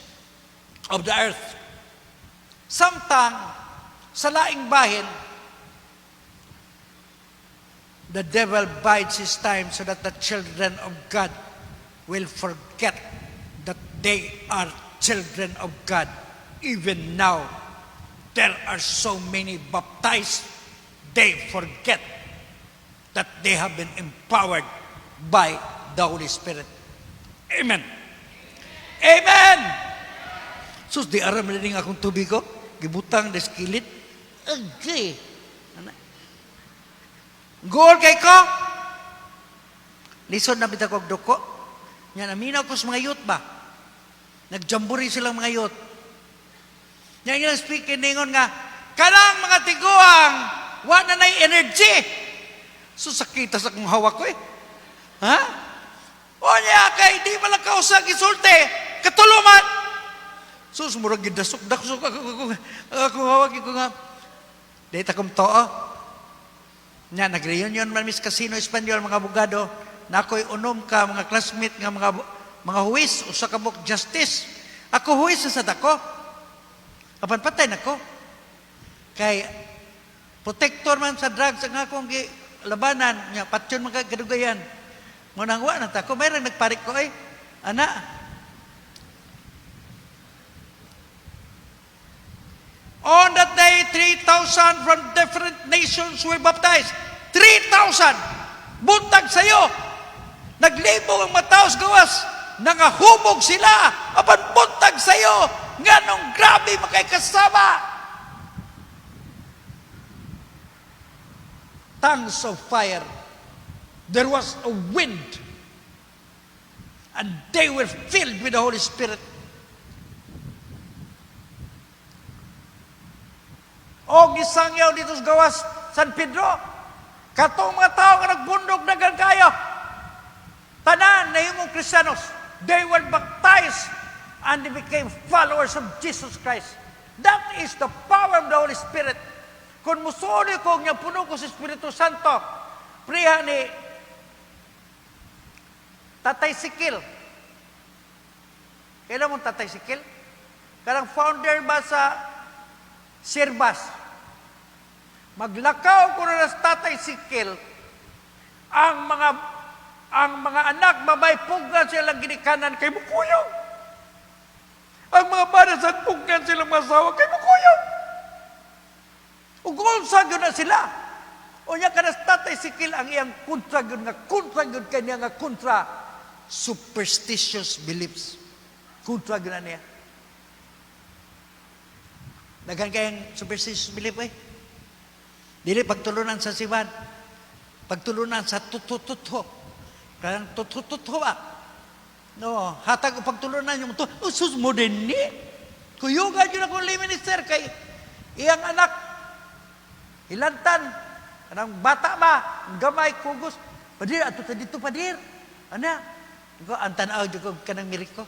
of the earth. Samtang sa laing bahin, the devil bides his time so that the children of God will forget that they are children of God. Even now, there are so many baptized, they forget that they have been empowered by the Holy Spirit. Amen. Amen! Sus, di aram na din akong tubig ko. Gibutang des kilid. Agay. Ana. Goal kay ko. Lisod na bitaw kog duko. Nya naminaw ko sa mga youth ba. Nagjamboree silang mga youth. Nya ilang speaking ningon nga kanang mga tiguang wa na nay energy. So sakita sa akong hawak ko eh. Ha? O niya kay di man lang kausa gisulti, katuluman. Sus, murag gidasok dasok ako hawak ko nga. Di ta kong too. Nya nag-reunion man mis Casino Espanyol, mga abogado. Na ako'y unom ka mga classmate nga mga huwis, usa ka buok justice. Ako huwis sa dako. Apan patay nako. Kay protector man sa drugs ang akong gi labanan nya patyon man kay kadugayan. Mo nang wa na ta ko, mayroong nagparik ko ay ana. On that day, 3,000 from different nations were baptized. 3,000! Buntag sa'yo! Naglibog ang mataos gawas. Nangahubog sila. Apan buntag sa'yo! Nganong grabe makikasama! Tongues of fire. There was a wind. And they were filled with the Holy Spirit. O gisangyaw dito sa gawas San Pedro. Katong mga tao nga nagbundok dagan kayo. Tanan nahimong Kristiyanos. They were baptized and they became followers of Jesus Christ. That is the power of the Holy Spirit. Kung musuli ko nga puno ko sa Espiritu Santo, priha ni Tatay Sikil. Kailan mong Tatay Sikil? Kanang founder ba sa Sirbas? Maglakaw ko na sa Tatay Sikil, ang mga anak babay pugnan silang ginikanan kay mukuyog. Ang mga bana sa pugnan silang masawa kay mukuyog. Ug unsa gyud na sila. Unya kana sa Tatay Sikil ang iyang kontra gyud kaniya nga kontra superstitious beliefs. Kontra gyud na niya. Daghan kayang superstitious belief eh. Dili pagtulunan sa siban. Pagtulunan sa tuto-tuto. Kanang tuto-tuto ba? No, hatag og pagtulunan yung to. Oh, sus mo din ni. Kuyugan yun akong lay minister kay iyang anak hilantan kanang bata ba gamay kugos padir ato ta dito padir ana ko ang tan-aw jud ko kanang miriko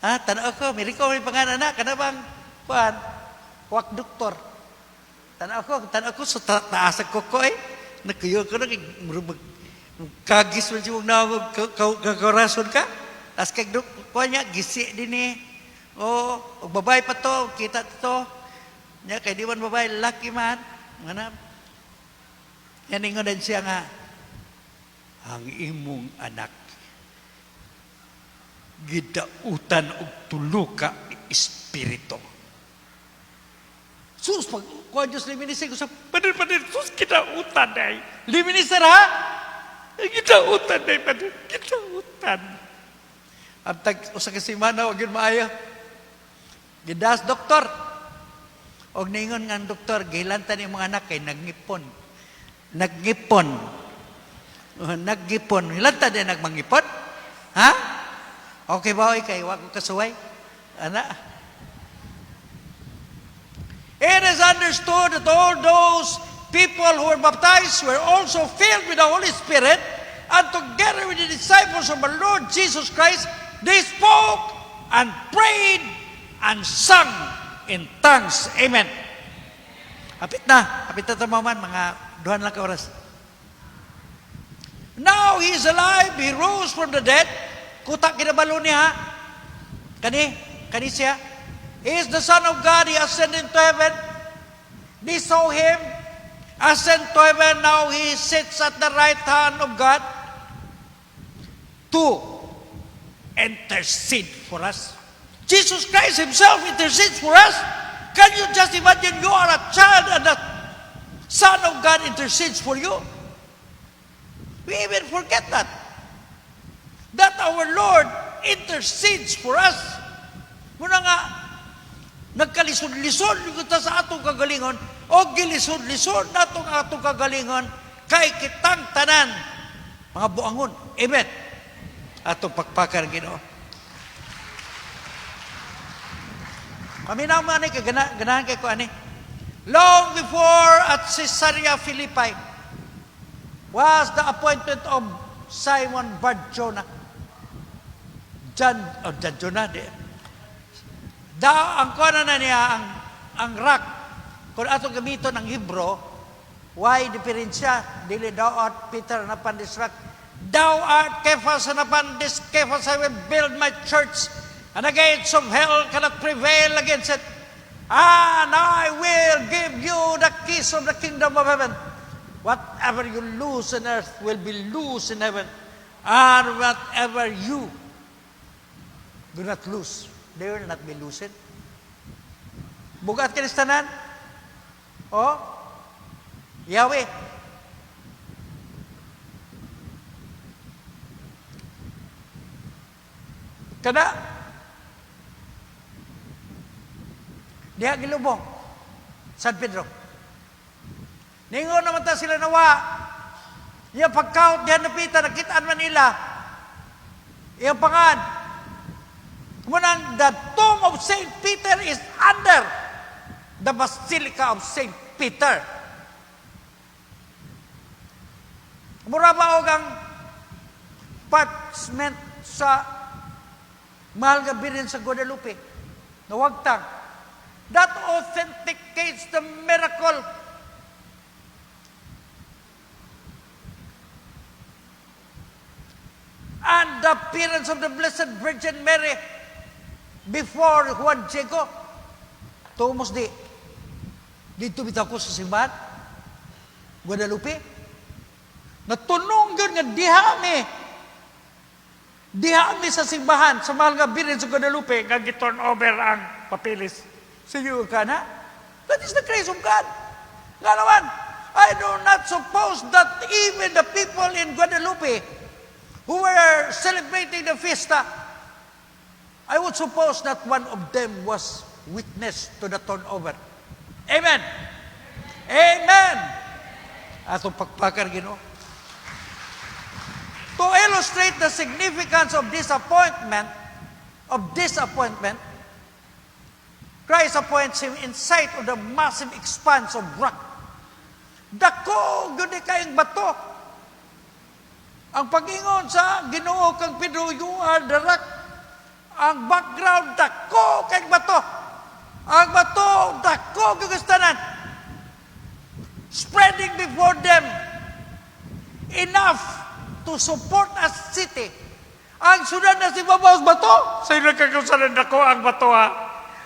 ha, tan-aw ko miriko may pangalan ana kana bang kuan kwak doktor, tan-aw ko sa taas ang kuko eh, nagkuyog ko na murag kagis man siya na karason ka tas kay dok kuan niya gisi din eh. Oh, og babae pa to, kita to. Nya kay di man babae, laki man. Ngana. Yan ingon din siya nga ang imong anak gidautan og tulo ka espiritu. Sus, pag kuha Diyos liminister ko sa padir padir, sus gidautan ay. Liminister ha? Gidautan ay padir, gidautan. Ang tag usa ka semana wa gyud maayo. Gidas doktor. Og ningon nga ang doktor, gihilantan imong anak kay nagngipon. Nagngipon. Oh, naggipon. Hilanta din nagmangipon? Ha? Okay ba oy kay wa ko kasuway? Ana. It is understood that all those people who were baptized were also filled with the Holy Spirit, and together with the disciples of our Lord Jesus Christ, they spoke and prayed and sang in tongues. Amen. Hapit na. Hapit na tamaman. Mga duhan lang ka oras. Now he is alive. He rose from the dead. Kuta kinabalo niya. Kani? Kani siya? He is the Son of God. He ascended to heaven. They saw Him ascend to heaven. Now He sits at the right hand of God to intercede for us. Jesus Christ Himself intercedes for us. Can you just imagine you are a child and the Son of God intercedes for you? We even forget that. That our Lord intercedes for us. Muna nga, nagkalisod-lisod ta sa atong kagalingon o gilisod-lisod natong atong kagalingon kay kitang tanan mga buangon. Amen. Atong pakpakan Ginoo. Paminaw man ni kay ganahan kay ko ani. Long before at Caesarea Philippi was the appointment of Simon Bar-Jonah. John, oh, John Jonah, di. Da, ang kuha na niya, ang rock, kung atong gamiton ang Hebro, why diferensya? Dili thou art Peter and upon this rock. Thou art Cephas and upon this Cephas I will build my church, and the gates of hell cannot prevail against it. And I will give you the keys of the kingdom of heaven. Whatever you loose on earth will be loose in heaven. And whatever you do not loose, they will not be loosened. Bugat kinistanan? Oh, Yahweh. Kada diha gilubong San Pedro. Ningon naman ta sila nawa. Iya pagkaut diha napita nakitaan man nila. Iyang pangan. Munang the tomb of Saint Peter is under the Basilica of Saint Peter. Mura ba og ang parchment sa mahal nga birin sa Guadalupe? Nawagtang. That authenticates the miracle. And the appearance of the Blessed Virgin Mary before Juan Diego. Tumos di. Dito bitaw ko sa simbahan. Guadalupe. Natunong yun nga diha mi. Diha mi sa simbahan, sa mahal nga birin sa Guadalupe, nga gi-turn over ang papeles. Sige ka na. That is the grace of God. Nga naman, I do not suppose that even the people in Guadalupe who were celebrating the fiesta, I would suppose that one of them was witness to the turnover. Amen. Amen. Atong pakpakan Ginoo. To illustrate the significance of this appointment, Christ appoints him in sight of the massive expanse of rock. Dako gyud kayong bato. Ang pag-ingon sa Ginoo kang Pedro, you are the rock. Ang background, dako kay bato. Ang bato, dako gyud tanan. Spreading before them enough to support a city. Ang syudad na si Babaw bato, sa inyo kakasalan dako ang bato ha.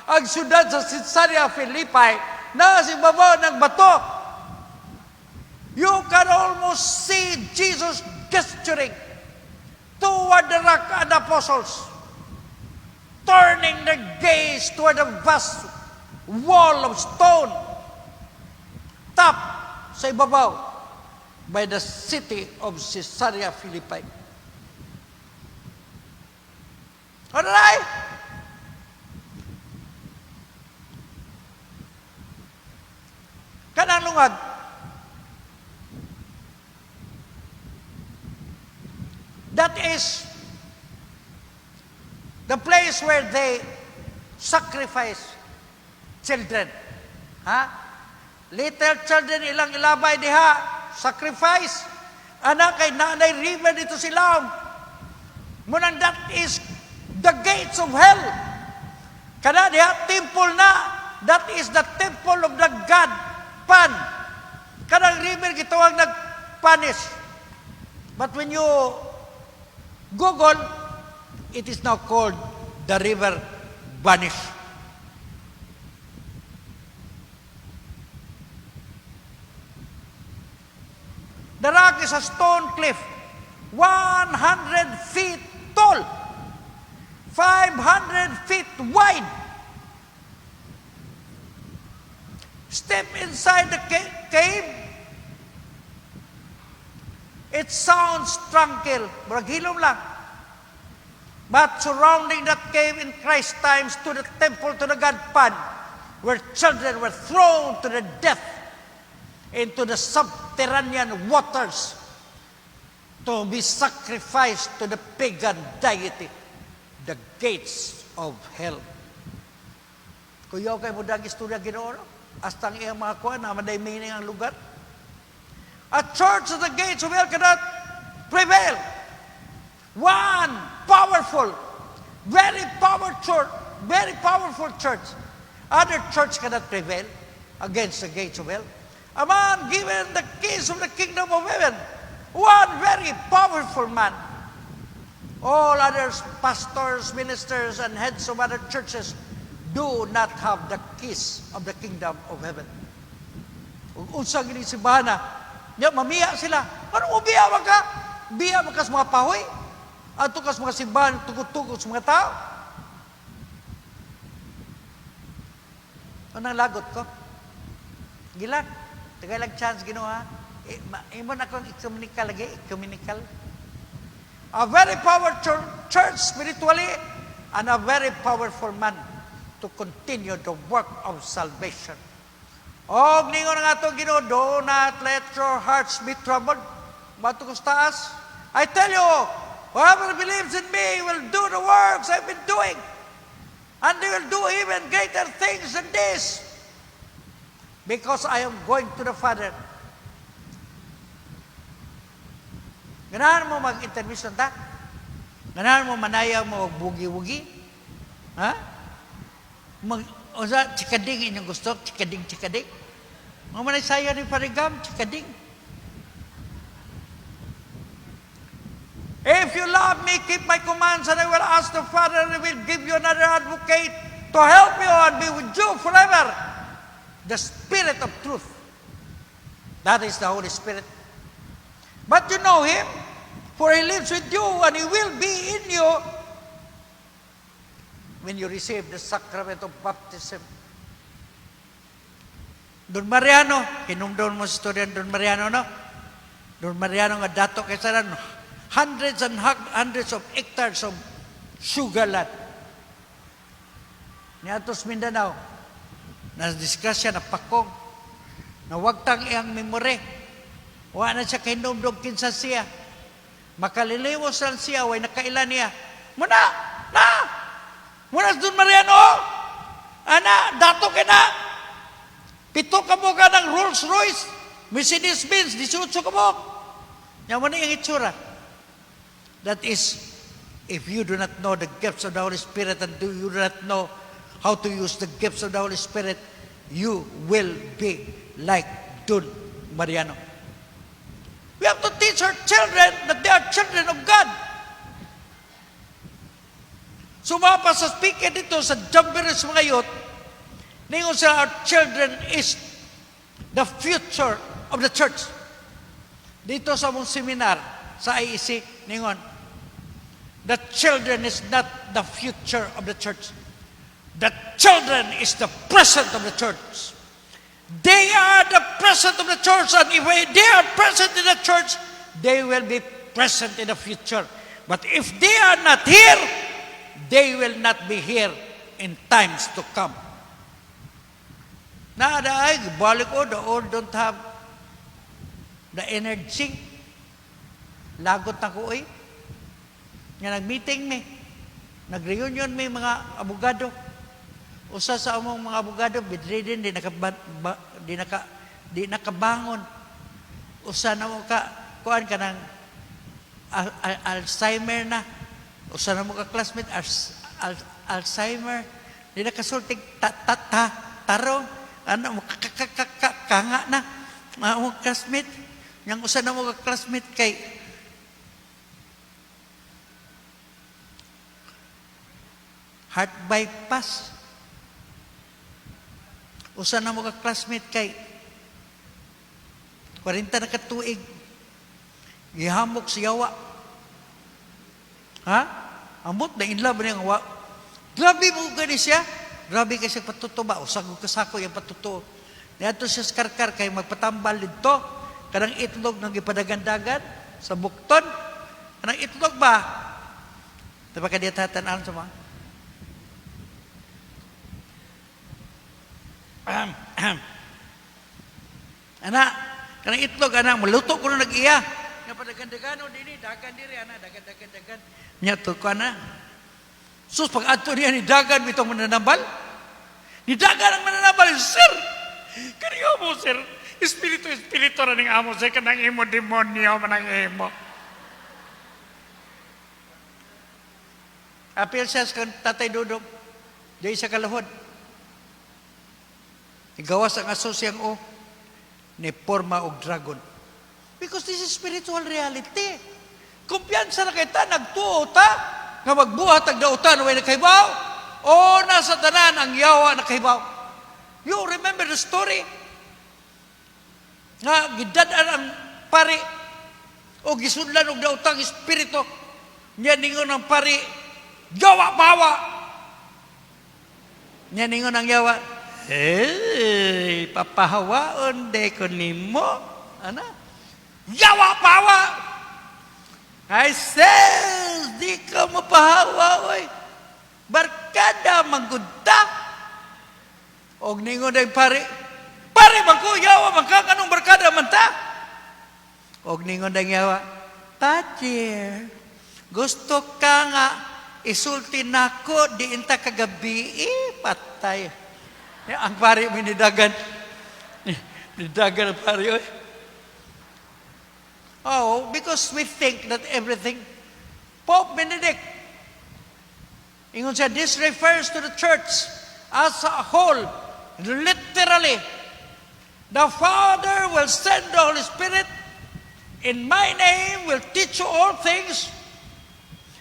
Ang syudad sa Caesarea Philippi na si Babaw ng bato. You can almost see Jesus gesturing toward the rock and apostles, turning their gaze toward the vast wall of stone top sa ibabaw by the city of Caesarea Philippi. Alright? Kanang lungag. That is the place where they sacrifice children. Ha? Little children ilang ilabay diha, sacrifice. Anak kay naanay river dito sila. Munang that is the gates of hell. Kana diha temple na. That is the temple of the god Pan. Kanang river gitawag nagpunish. But when you Google, it is now called the river Vanish. rock is a stone cliff, 100 feet tall, 500 feet wide. Step inside the cave. It sounds tranquil. Murag hilom lang. But surrounding that cave in Christ's times to the temple to the God Pan, where children were thrown to the death into the subterranean waters to be sacrificed to the pagan deity, the gates of hell. Kuyaw kay mo dag istorya Ginoo, no? Hasta ang iyang mga kuan, na maday meaning ang lugar. A church of the gates of hell cannot prevail. One powerful, very powerful church, very powerful church. Other church cannot prevail against the gates of hell. A man given the keys of the kingdom of heaven. One very powerful man. All others, pastors, ministers, and heads of other churches do not have the keys of the kingdom of heaven. Ug unsa gini simbahana, nya mamiya sila. Ano mo biya man ka? Biya man ka sa mga pahoy? Adto ka sa mga simbahan, tugod-tugod sa mga tao? Anong lagot ko? Gilang. Tagay lang chance Ginoo ha. Imo na akong ecumenical lagi, ecumenical. A very powerful church spiritually and a very powerful man to continue the work of salvation. Og ningon ang atong Ginoo, do not let your hearts be troubled. Mato ko sa taas. I tell you, whoever believes in me will do the works I've been doing. And they will do even greater things than this. Because I am going to the Father. Ganahan mo mag-intermission ta? Ganahan mo manaya mo bugi-wugi? Ha? O sa, chikading inyong gusto? Chikading, chikading? Mga manaysaya ni Parigam, chikading. If you love me, keep my commands, and I will ask the Father, and he will give you another advocate to help you and be with you forever. The Spirit of truth. That is the Holy Spirit. But you know Him, for He lives with you, and He will be in you when you receive the sacrament of baptism. Don Mariano, hinumdon mo sa istorya ni Don Mariano, no? Don Mariano nga dato kay saran, hundreds and hundreds of hectares of sugar land. Niadto sa Mindanao, na-disgrasya, napakong, nawagtang iyang memory. Wa na siya kahinumdom kinsa siya. Makaliliwas lang siya, way nakaila niya. Muna! Na! Muna si Don Mariano! Ana, dato ka na! 7 ka mo ka ng Rolls Royce, Mercedes Benz, 18 ka mo. Yan mo na yung itsura. That is, if you do not know the gifts of the Holy Spirit and you do not know how to use the gifts of the Holy Spirit, you will be like Don Mariano. We have to teach our children that they are children of God. Sumapa sa speaker dito sa Jamboree sa mga youth, ningon sila, our children is the future of the church. Dito sa among seminar sa IEC, ningon, the children is not the future of the church. The children is the present of the church. They are the present of the church, and if they are present in the church, they will be present in the future. But if they are not here, they will not be here in times to come. Naada ay, balik ko, the old don't have the energy. Lagot na ko, eh. Nga nag-meeting mi, nag-reunion mi mga abogado. Usa sa among mga abogado, bedridden, di nakabangon. Usa na mo ka, kuan ka ng Alzheimer na. Usa na mo ka classmate, Alzheimer. Di nakasultig, ta, ta, ta, tarong. Ano mo, ka, ka, ka, ka, kanga na. Mga mo classmate. Yang usa na mo ka classmate kay heart bypass. Usa na mo ka classmate kay 40 na katuig. Gihamok siya yawa. Ha? Amot na in love niya nga wa. Grabe mo gani siya. Grabe kay siya patuto ba? Usag og kasako yung patuto. Niadto siya sa Carcar kay magpatambal didto. Kanang itlog nga gipadagandagan sa bukton. Kanang itlog ba? Diba ka diya tatan sa mga? Ahem, ahem. Ana, kanang itlog, ana, maluto ko na nag-iya. Nga padagandagan o dini, dagan diri, ana, dagan, dagan, dagan. Nya to ko, ana. Sus, pag adto niya ni dagan, bitong mananambal. Ni dagan ang mananambal, "Sir, kani mo, sir, espiritu, espiritu ra ning amo, sir, kanang imo demonyo manang imo." Apil siya sa Tatay Dudong, di sa kalahod. Igawas ang aso siyang o, ni forma og dragon. Because this is spiritual reality. Kumpiyansa na kay ta, nagtuo ta, nga magbuhat ang dautan, way nakahibaw. O nasa tanan ang yawa nakahibaw. You remember the story? Nga gidad-an ang pari o gisudlan og daotang espiritu. Nya ningon ang pari, "Yawa bawa." Nya ningon ang yawa, "Hey, papahawaon de ko nimo." Ana? "Yawa bawa." I says, "Di ka mapahawa, oy. Barkada manggudta." Og ningon ay pare, "Pare man ko, yawa man ka, kanong barkada man ta?" Og ningon ay yawa, "Pater, gusto ka nga isulti nako di inta kagabi, eh, patay." Ya, ang pare minidagan. Nidagan ang pare, oy. Oh, because we think that everything. Pope Benedict, ingon siya, this refers to the church as a whole. Literally, the Father will send the Holy Spirit in my name, will teach you all things,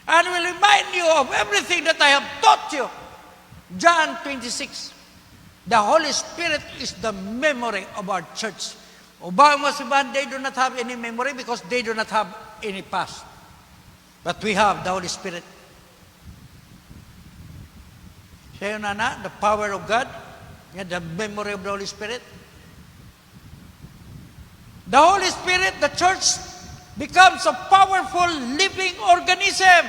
and will remind you of everything that I have taught you. John 26. The Holy Spirit is the memory of our church. Ubang mga simbahan, they do not have any memory because they do not have any past. But we have the Holy Spirit. Siya yun, ana, the power of God, yeah, the memory of the Holy Spirit. The Holy Spirit, the church, becomes a powerful living organism.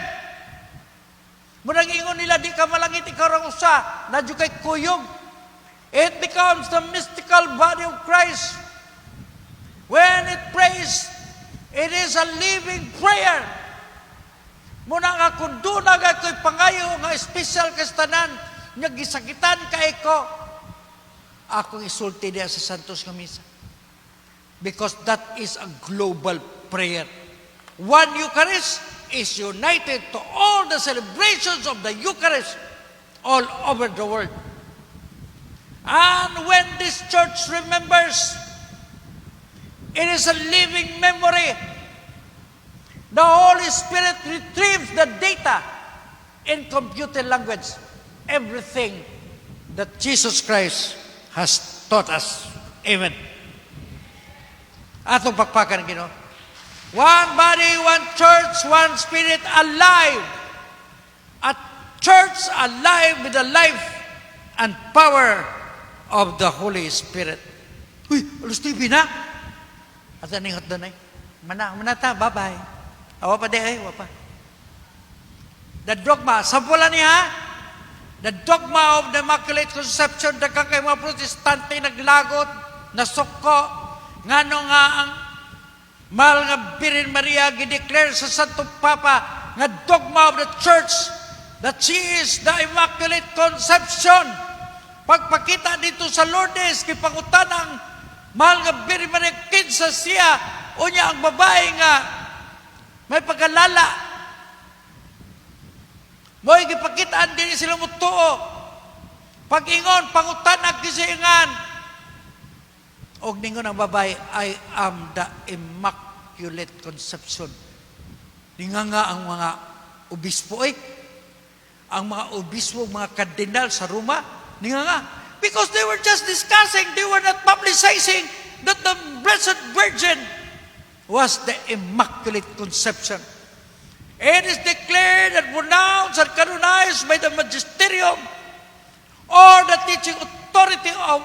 Munang ingon nila, di ka malangit, ikaw rang usa, na kay kuyog. It becomes the mystical body of Christ. When it prays, it is a living prayer. Muna nga kung doon na ko'y pangayo nga special kastanan, nga gisakitan kay ko, akong isulti diya sa Santos nga Misa. Because that is a global prayer. One Eucharist is united to all the celebrations of the Eucharist all over the world. And when this church remembers, it is a living memory. The Holy Spirit retrieves the data in computer language. Everything that Jesus Christ has taught us. Amen. Atong pakpakan Ginoo. One body, one church, one spirit alive. A church alive with the life and power of the Holy Spirit. Uy, alas TV na. At aning hotdon ay. Mana, mana ta, bye-bye. Awa pa di ay, awa pa. The dogma, sampulan niya, the dogma of the Immaculate Conception, daghan kay mga Protestante naglagot, nasuko, ngano nga ang mahal nga Birhen Maria gideclare sa Santo Papa nga dogma of the Church that she is the Immaculate Conception. Pagpakita dito sa Lourdes, gipangutan ang mahal nga Birhen Maria, kinsa siya, unya ang babae nga may pagkalala. Mo'y gipakitaan, dili sila mutuo. Pag-ingon, pangutan gisingan. Og ningon ang babae, "I am the Immaculate Conception." Ninga nga ang mga obispo eh. Ang mga obispo, mga kardinal sa Roma, ninga nga. Because they were just discussing, they were not publicizing that the Blessed Virgin Was the Immaculate Conception. It is declared and pronounced and canonized by the magisterium or the teaching authority of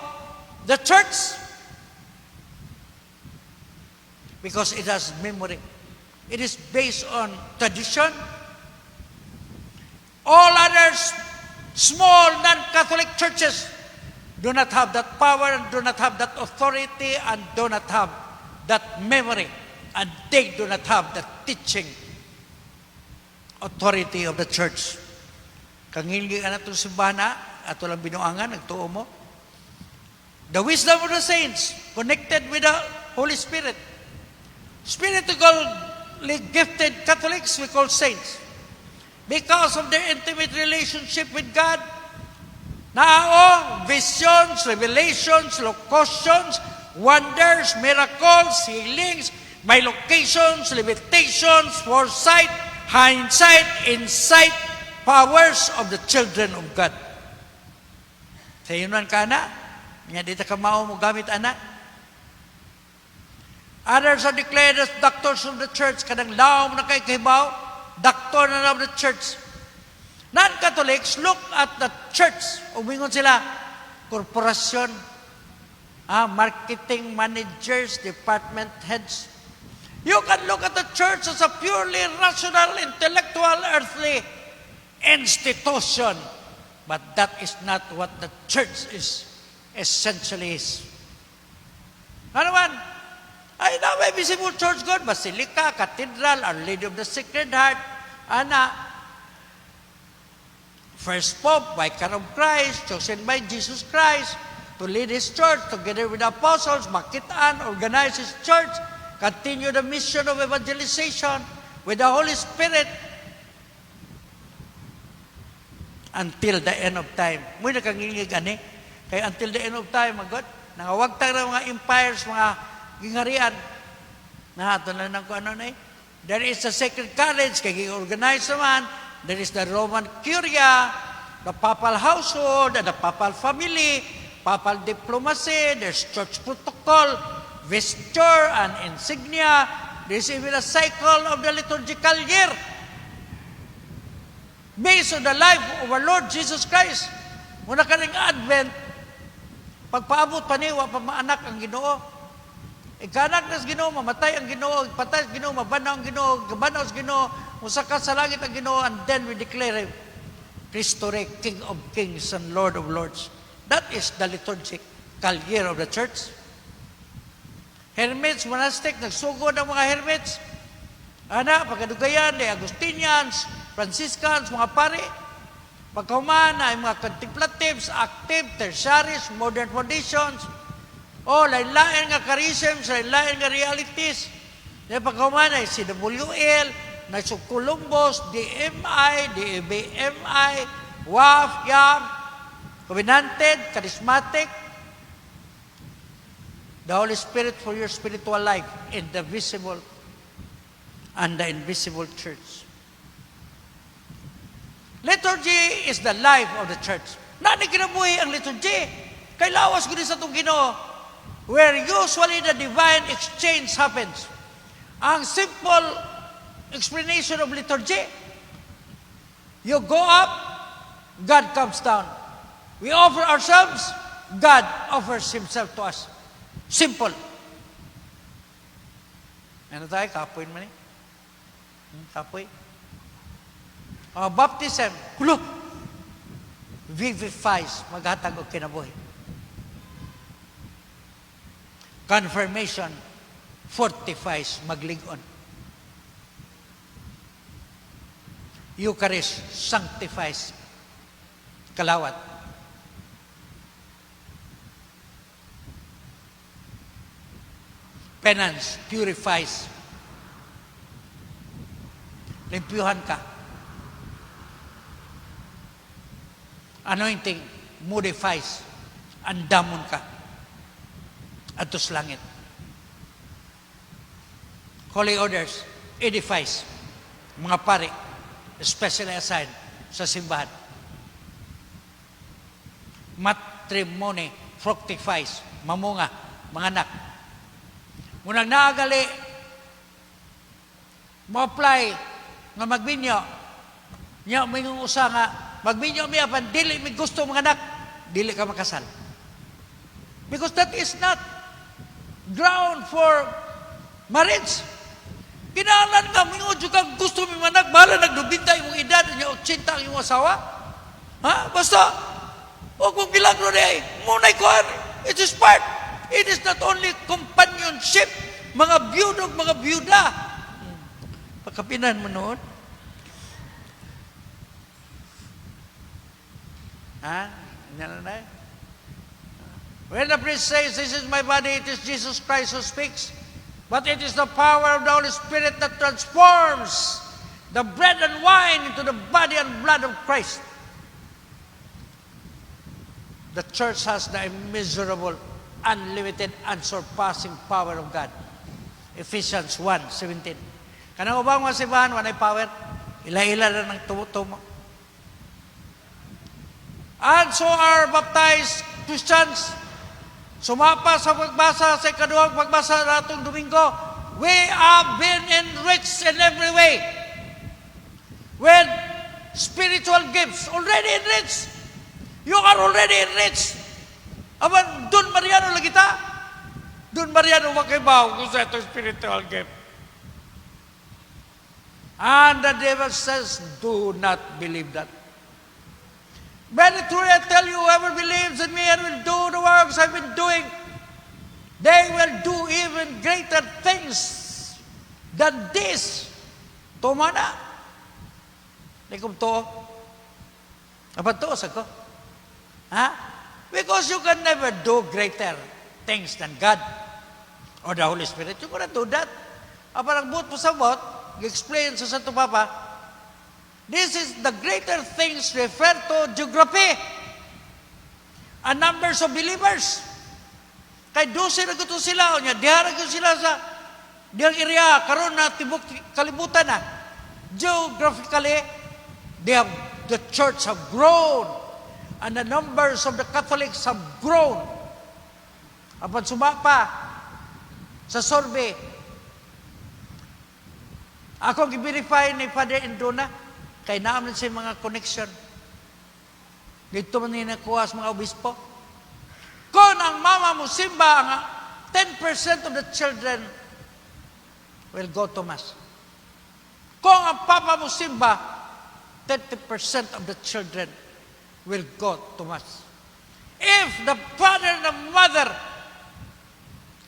the church because it has memory. It is based on tradition. All others, small non-Catholic churches do not have that power and do not have that authority and do not have that memory and they do not have the teaching authority of the church. Kangilgi ka na itong simbahan na, ato lang binuangan, nagtuo mo. The wisdom of the saints, connected with the Holy Spirit. Spiritually gifted Catholics we call saints. Because of their intimate relationship with God, nao, visions, revelations, locutions, wonders, miracles, healings, bilocations, limitations, foresight, hindsight, insight, powers of the children of God. Sa ingon ka na, nga di ta kamao mo gamit ana. Others are declared as doctors of the church, kanang lawom na kay kahibaw, doctor na of the church. Non-Catholics look at the church, umingon sila, korporasyon, marketing managers, department heads. You can look at the church as a purely rational, intellectual, earthly institution. But that is not what the church is essentially is. Ano man? Ay, na may visible church God, Basilica, Cathedral, Our Lady of the Sacred Heart, ana, First Pope, Vicar of Christ, chosen by Jesus Christ to lead His church together with the apostles, makitaan, organize His church, continue the mission of evangelization with the Holy Spirit until the end of time. Mo'y nakangingig ani. Kay until the end of time, magod, nangawagtang na mga empires, mga gingarian. Na ato na lang kung ano na eh. There is a sacred college, kay gi-organize naman. There is the Roman Curia, the papal household, and the papal family, papal diplomacy, there's church protocol, vesture, and insignia. There's even a cycle of the liturgical year based on the life of our Lord Jesus Christ. Muna kaning Advent, pagpaabot pa ni, wa pa maanak ang Ginoo. Ikanak na sa Ginoo, mamatay ang Ginoo, patay sa Ginoo, mabanaw ang Ginoo, gabanaw sa Ginoo, musaka sa langit ang Ginoo, and then we declare Him, Cristo Rey, King of Kings and Lord of Lords. That is the liturgical year of the church. Hermits, monastic, nagsugod ang mga hermits. Ana, pagkadugayan, the Agustinians, Franciscans, mga pare. Pagkahuman ay mga contemplatives, active, tertiaries, modern foundations. O, lain-lain nga charisms, lain-lain nga realities. Then pagkahuman ay CWL, Knights of Columbus, DMI, DBMI, WAF, YAM, Covenanted, Charismatic, the Holy Spirit for your spiritual life in the visible and the invisible church. Liturgy is the life of the church. Nani kinabuhi ang liturgy. Kay lawas gud sa atong Ginoo, where usually the divine exchange happens. Ang simple explanation of liturgy, you go up, God comes down. We offer ourselves, God offers Himself to us. Simple. Ano tayo? Kapoy man eh. Kapoy. Baptism, hulo, vivifies, maghatag og kinabuhi. Confirmation, fortifies, maglig-on. Eucharist, sanctifies, kalawat. Penance, purifies. Limpyuhan ka. Anointing, modifies. Andamon ka. Adtos langit. Holy orders, edifies. Mga pari, especially assigned sa simbahan. Matrimony, fructifies, mamunga, mga anak. Munang naagali, Mo-apply nga magminyo. Nya moingon usa nga magminyo mi apan dili mi gusto manganak, dili ka makasal. Because that is not ground for marriage. Kinahanglan nga mingon jud kang gusto mi manak, bahala nag-90 imong edad, nya 80 ang imong asawa. Ha? Basta og kung milagro di ay, munay kuan. It is part. It is not only companionship, mga biyudo, mga biyuda. Pagkapinan mo noon. Ha? Yan na. When the priest says, "This is my body," it is Jesus Christ who speaks. But it is the power of the Holy Spirit that transforms the bread and wine into the body and blood of Christ. The church has the immeasurable, unlimited, unsurpassing power of God. Ephesians 1:17. Kanang ubang mga simbahan, walay power. Ila-ila na ng tumo-tumo. And so are baptized Christians. Sumapa sa pagbasa sa ikaduhang pagbasa natong Domingo, we have been enriched in every way with spiritual gifts. Already enriched. You are already enriched. Apan, Don Mariano lagi ta. Don Mariano, wa kay bawo kung sa ito spiritual gift. And the devil says, "Do not believe that. Very truly I tell you, whoever believes in me and will do the works I've been doing, they will do even greater things than this." Tuma na. Di ko tuo. Apan tuo sa ko. Ha? Because you can never do greater things than God or the Holy Spirit. You cannot do that. Apan ang buot pasabot, explain sa Santo Papa, this is the greater things refer to geography and numbers of believers. Kay 12 na gusto sila, unya, diha ra gyud sila sa dihang area, karon na tibok kalibutan na. Geographically, the church have grown and the numbers of the Catholics have grown. Apan sumapa sa survey, ako gi-verify ni Father Indona, kay naman sa mga connection. Dito man ni nakuha sa mga obispo. Kung ang mama mo simba, ang 10% of the children will go to Mass. Kung ang papa mo simba, 30% of the children will go to Mass. If the father and the mother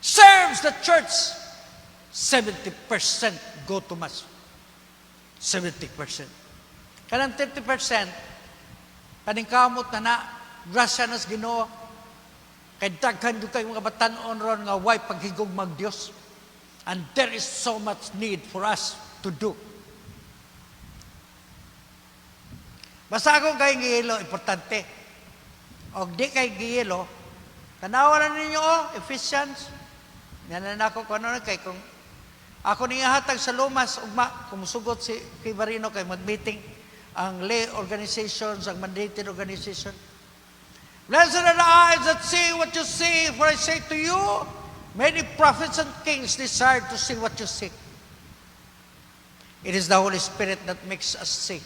serves the church, 70% go to Mass. 70%. Kanang 30%, kaning kamot na na, grasya nas Ginoo, kay daghan gyud kay mga batan-on ron nga way paghigugmag Dios. And there is so much need for us to do. Basta akong kay gihilo, importante. Og di kay gihilo, tanawa na ninyo, oh, Ephesians. Yan na nako kung ano na kay kung ako niya hatag sa Lomas, ugma, kung musugot si Kibarino kay mag-meeting ang lay organizations, ang mandated organization. "Blessed are the eyes that see what you see, for I say to you, many prophets and kings desire to see what you see." It is the Holy Spirit that makes us see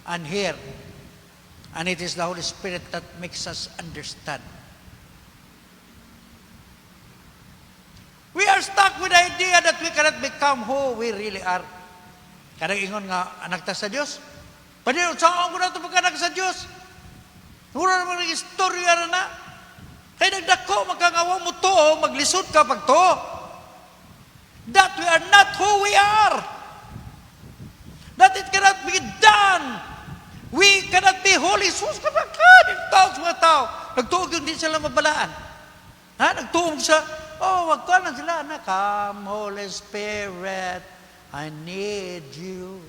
and hear. And it is the Holy Spirit that makes us understand. We are stuck with the idea that we cannot become who we really are. Kanang ingon nga anak ta sa Dios. Pwede saan ko na ito pagkanak sa Dios? Mura naman ang istorya na na. Kay nagdako, magkangawa mo to, maglisod ka pag to. That we are not who we are. That it cannot be done. We cannot be holy. Sus, kapag tao sa mga tao. Nagtuog yung di sila mabalaan. Ha? Nagtuog siya. Oh, wag ko lang sila. Na, "Come, Holy Spirit, I need you."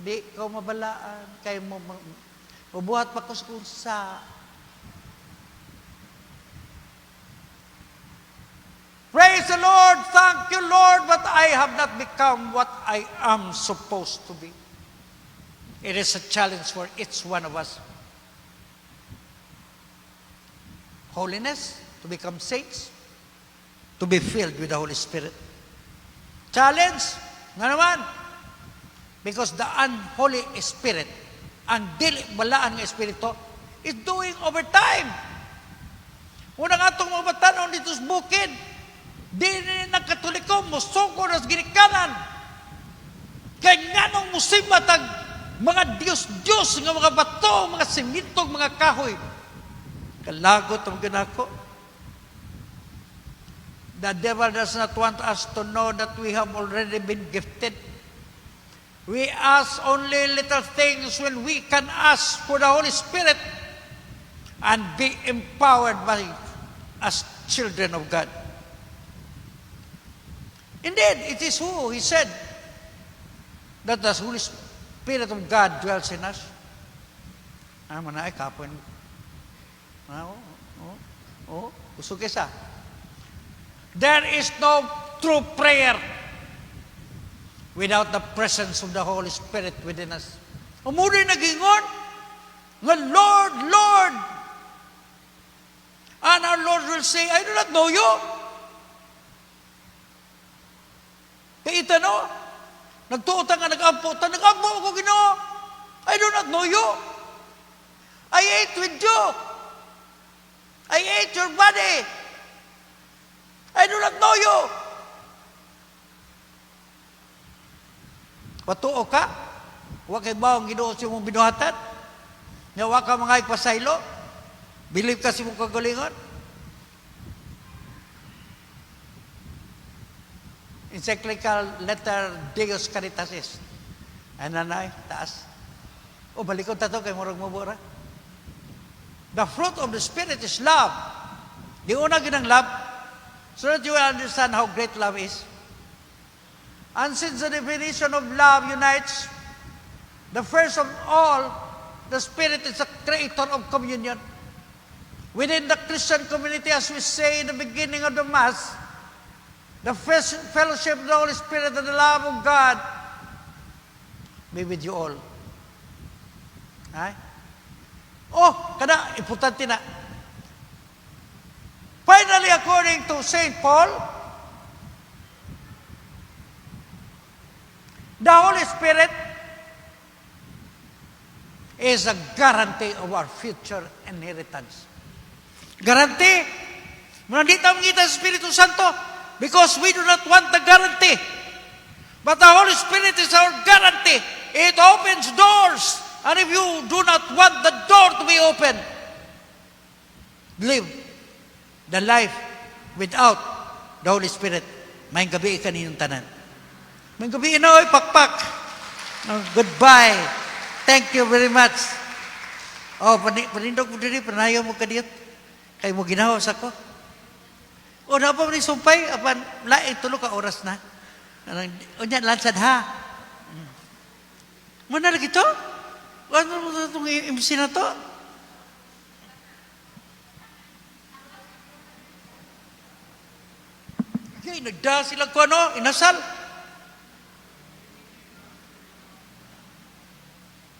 Di ko mabalaan. Kay mo, mabuhat pa ko sa kunsa. Praise the Lord, thank you, Lord, but I have not become what I am supposed to be. It is a challenge for each one of us. Holiness, to become saints, to be filled with the Holy Spirit. Challenge. Nga naman. Because the unholy spirit, ang dili balaan nga espiritu, is doing overtime. Unang atong mga batanon dito sa bukid, di ni nagkatoliko, musuko na sa ginikanan. Kay nganong musimba tag mga Diyos-Diyos nga mga bato, mga simintong, mga kahoy. Kalagot ang ginako. The devil does not want us to know that we have already been gifted. We ask only little things when we can ask for the Holy Spirit and be empowered by as children of God. Indeed, it is who He said that the Holy Spirit of God dwells in us. Ah, mana ay kapon. Ah, oh, kusog kisa. There is no true prayer without the presence of the Holy Spirit within us. Umuloy nagingon, nga "Lord, Lord." And our Lord will say, "I do not know you." Kaya ita no, nagtuo ta nga nag-ampo ta, "Nag-ampo ako, Ginoo." "I do not know you. I ate with you. I ate your body. I do not know you." Patuo ka? Wa kay bawang Ginoo sa imong binuhatan? Nga wa ka mga pasaylo? Believe ka sa imong kagalingon? Encyclical letter Deus Caritatis. Ay nanay, taas. O balikon ta to kay murag mabura. The fruit of the Spirit is love. Di una ginang love, so that you will understand how great love is. And since the definition of love unites, the first of all, the Spirit is the creator of communion. Within the Christian community, as we say in the beginning of the Mass, the first fellowship of the Holy Spirit and the love of God be with you all. Ay? Oh, kada, importante na. Finally, according to St. Paul, the Holy Spirit is a guarantee of our future inheritance. Guarantee. Muna di ta mangita sa Espiritu Santo because we do not want the guarantee. But the Holy Spirit is our guarantee. It opens doors. And if you do not want the door to be open, live the life without the Holy Spirit. Maayong gabii kaninyong tanan. Maayong gabii na, oy, pakpak. No, goodbye. Thank you very much. Oh, panindog mo diri, panayo mo kadiyot. Kay mo ginawa sa ko. O, na pa ni sumpay, apan, lain tulo ka oras na. Unya, lansad ha. Muna lagi to? Ano mo itong MC na to? Okay, nagda sila ko ano, inasal.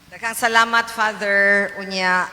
Daghang salamat, Father. Unya,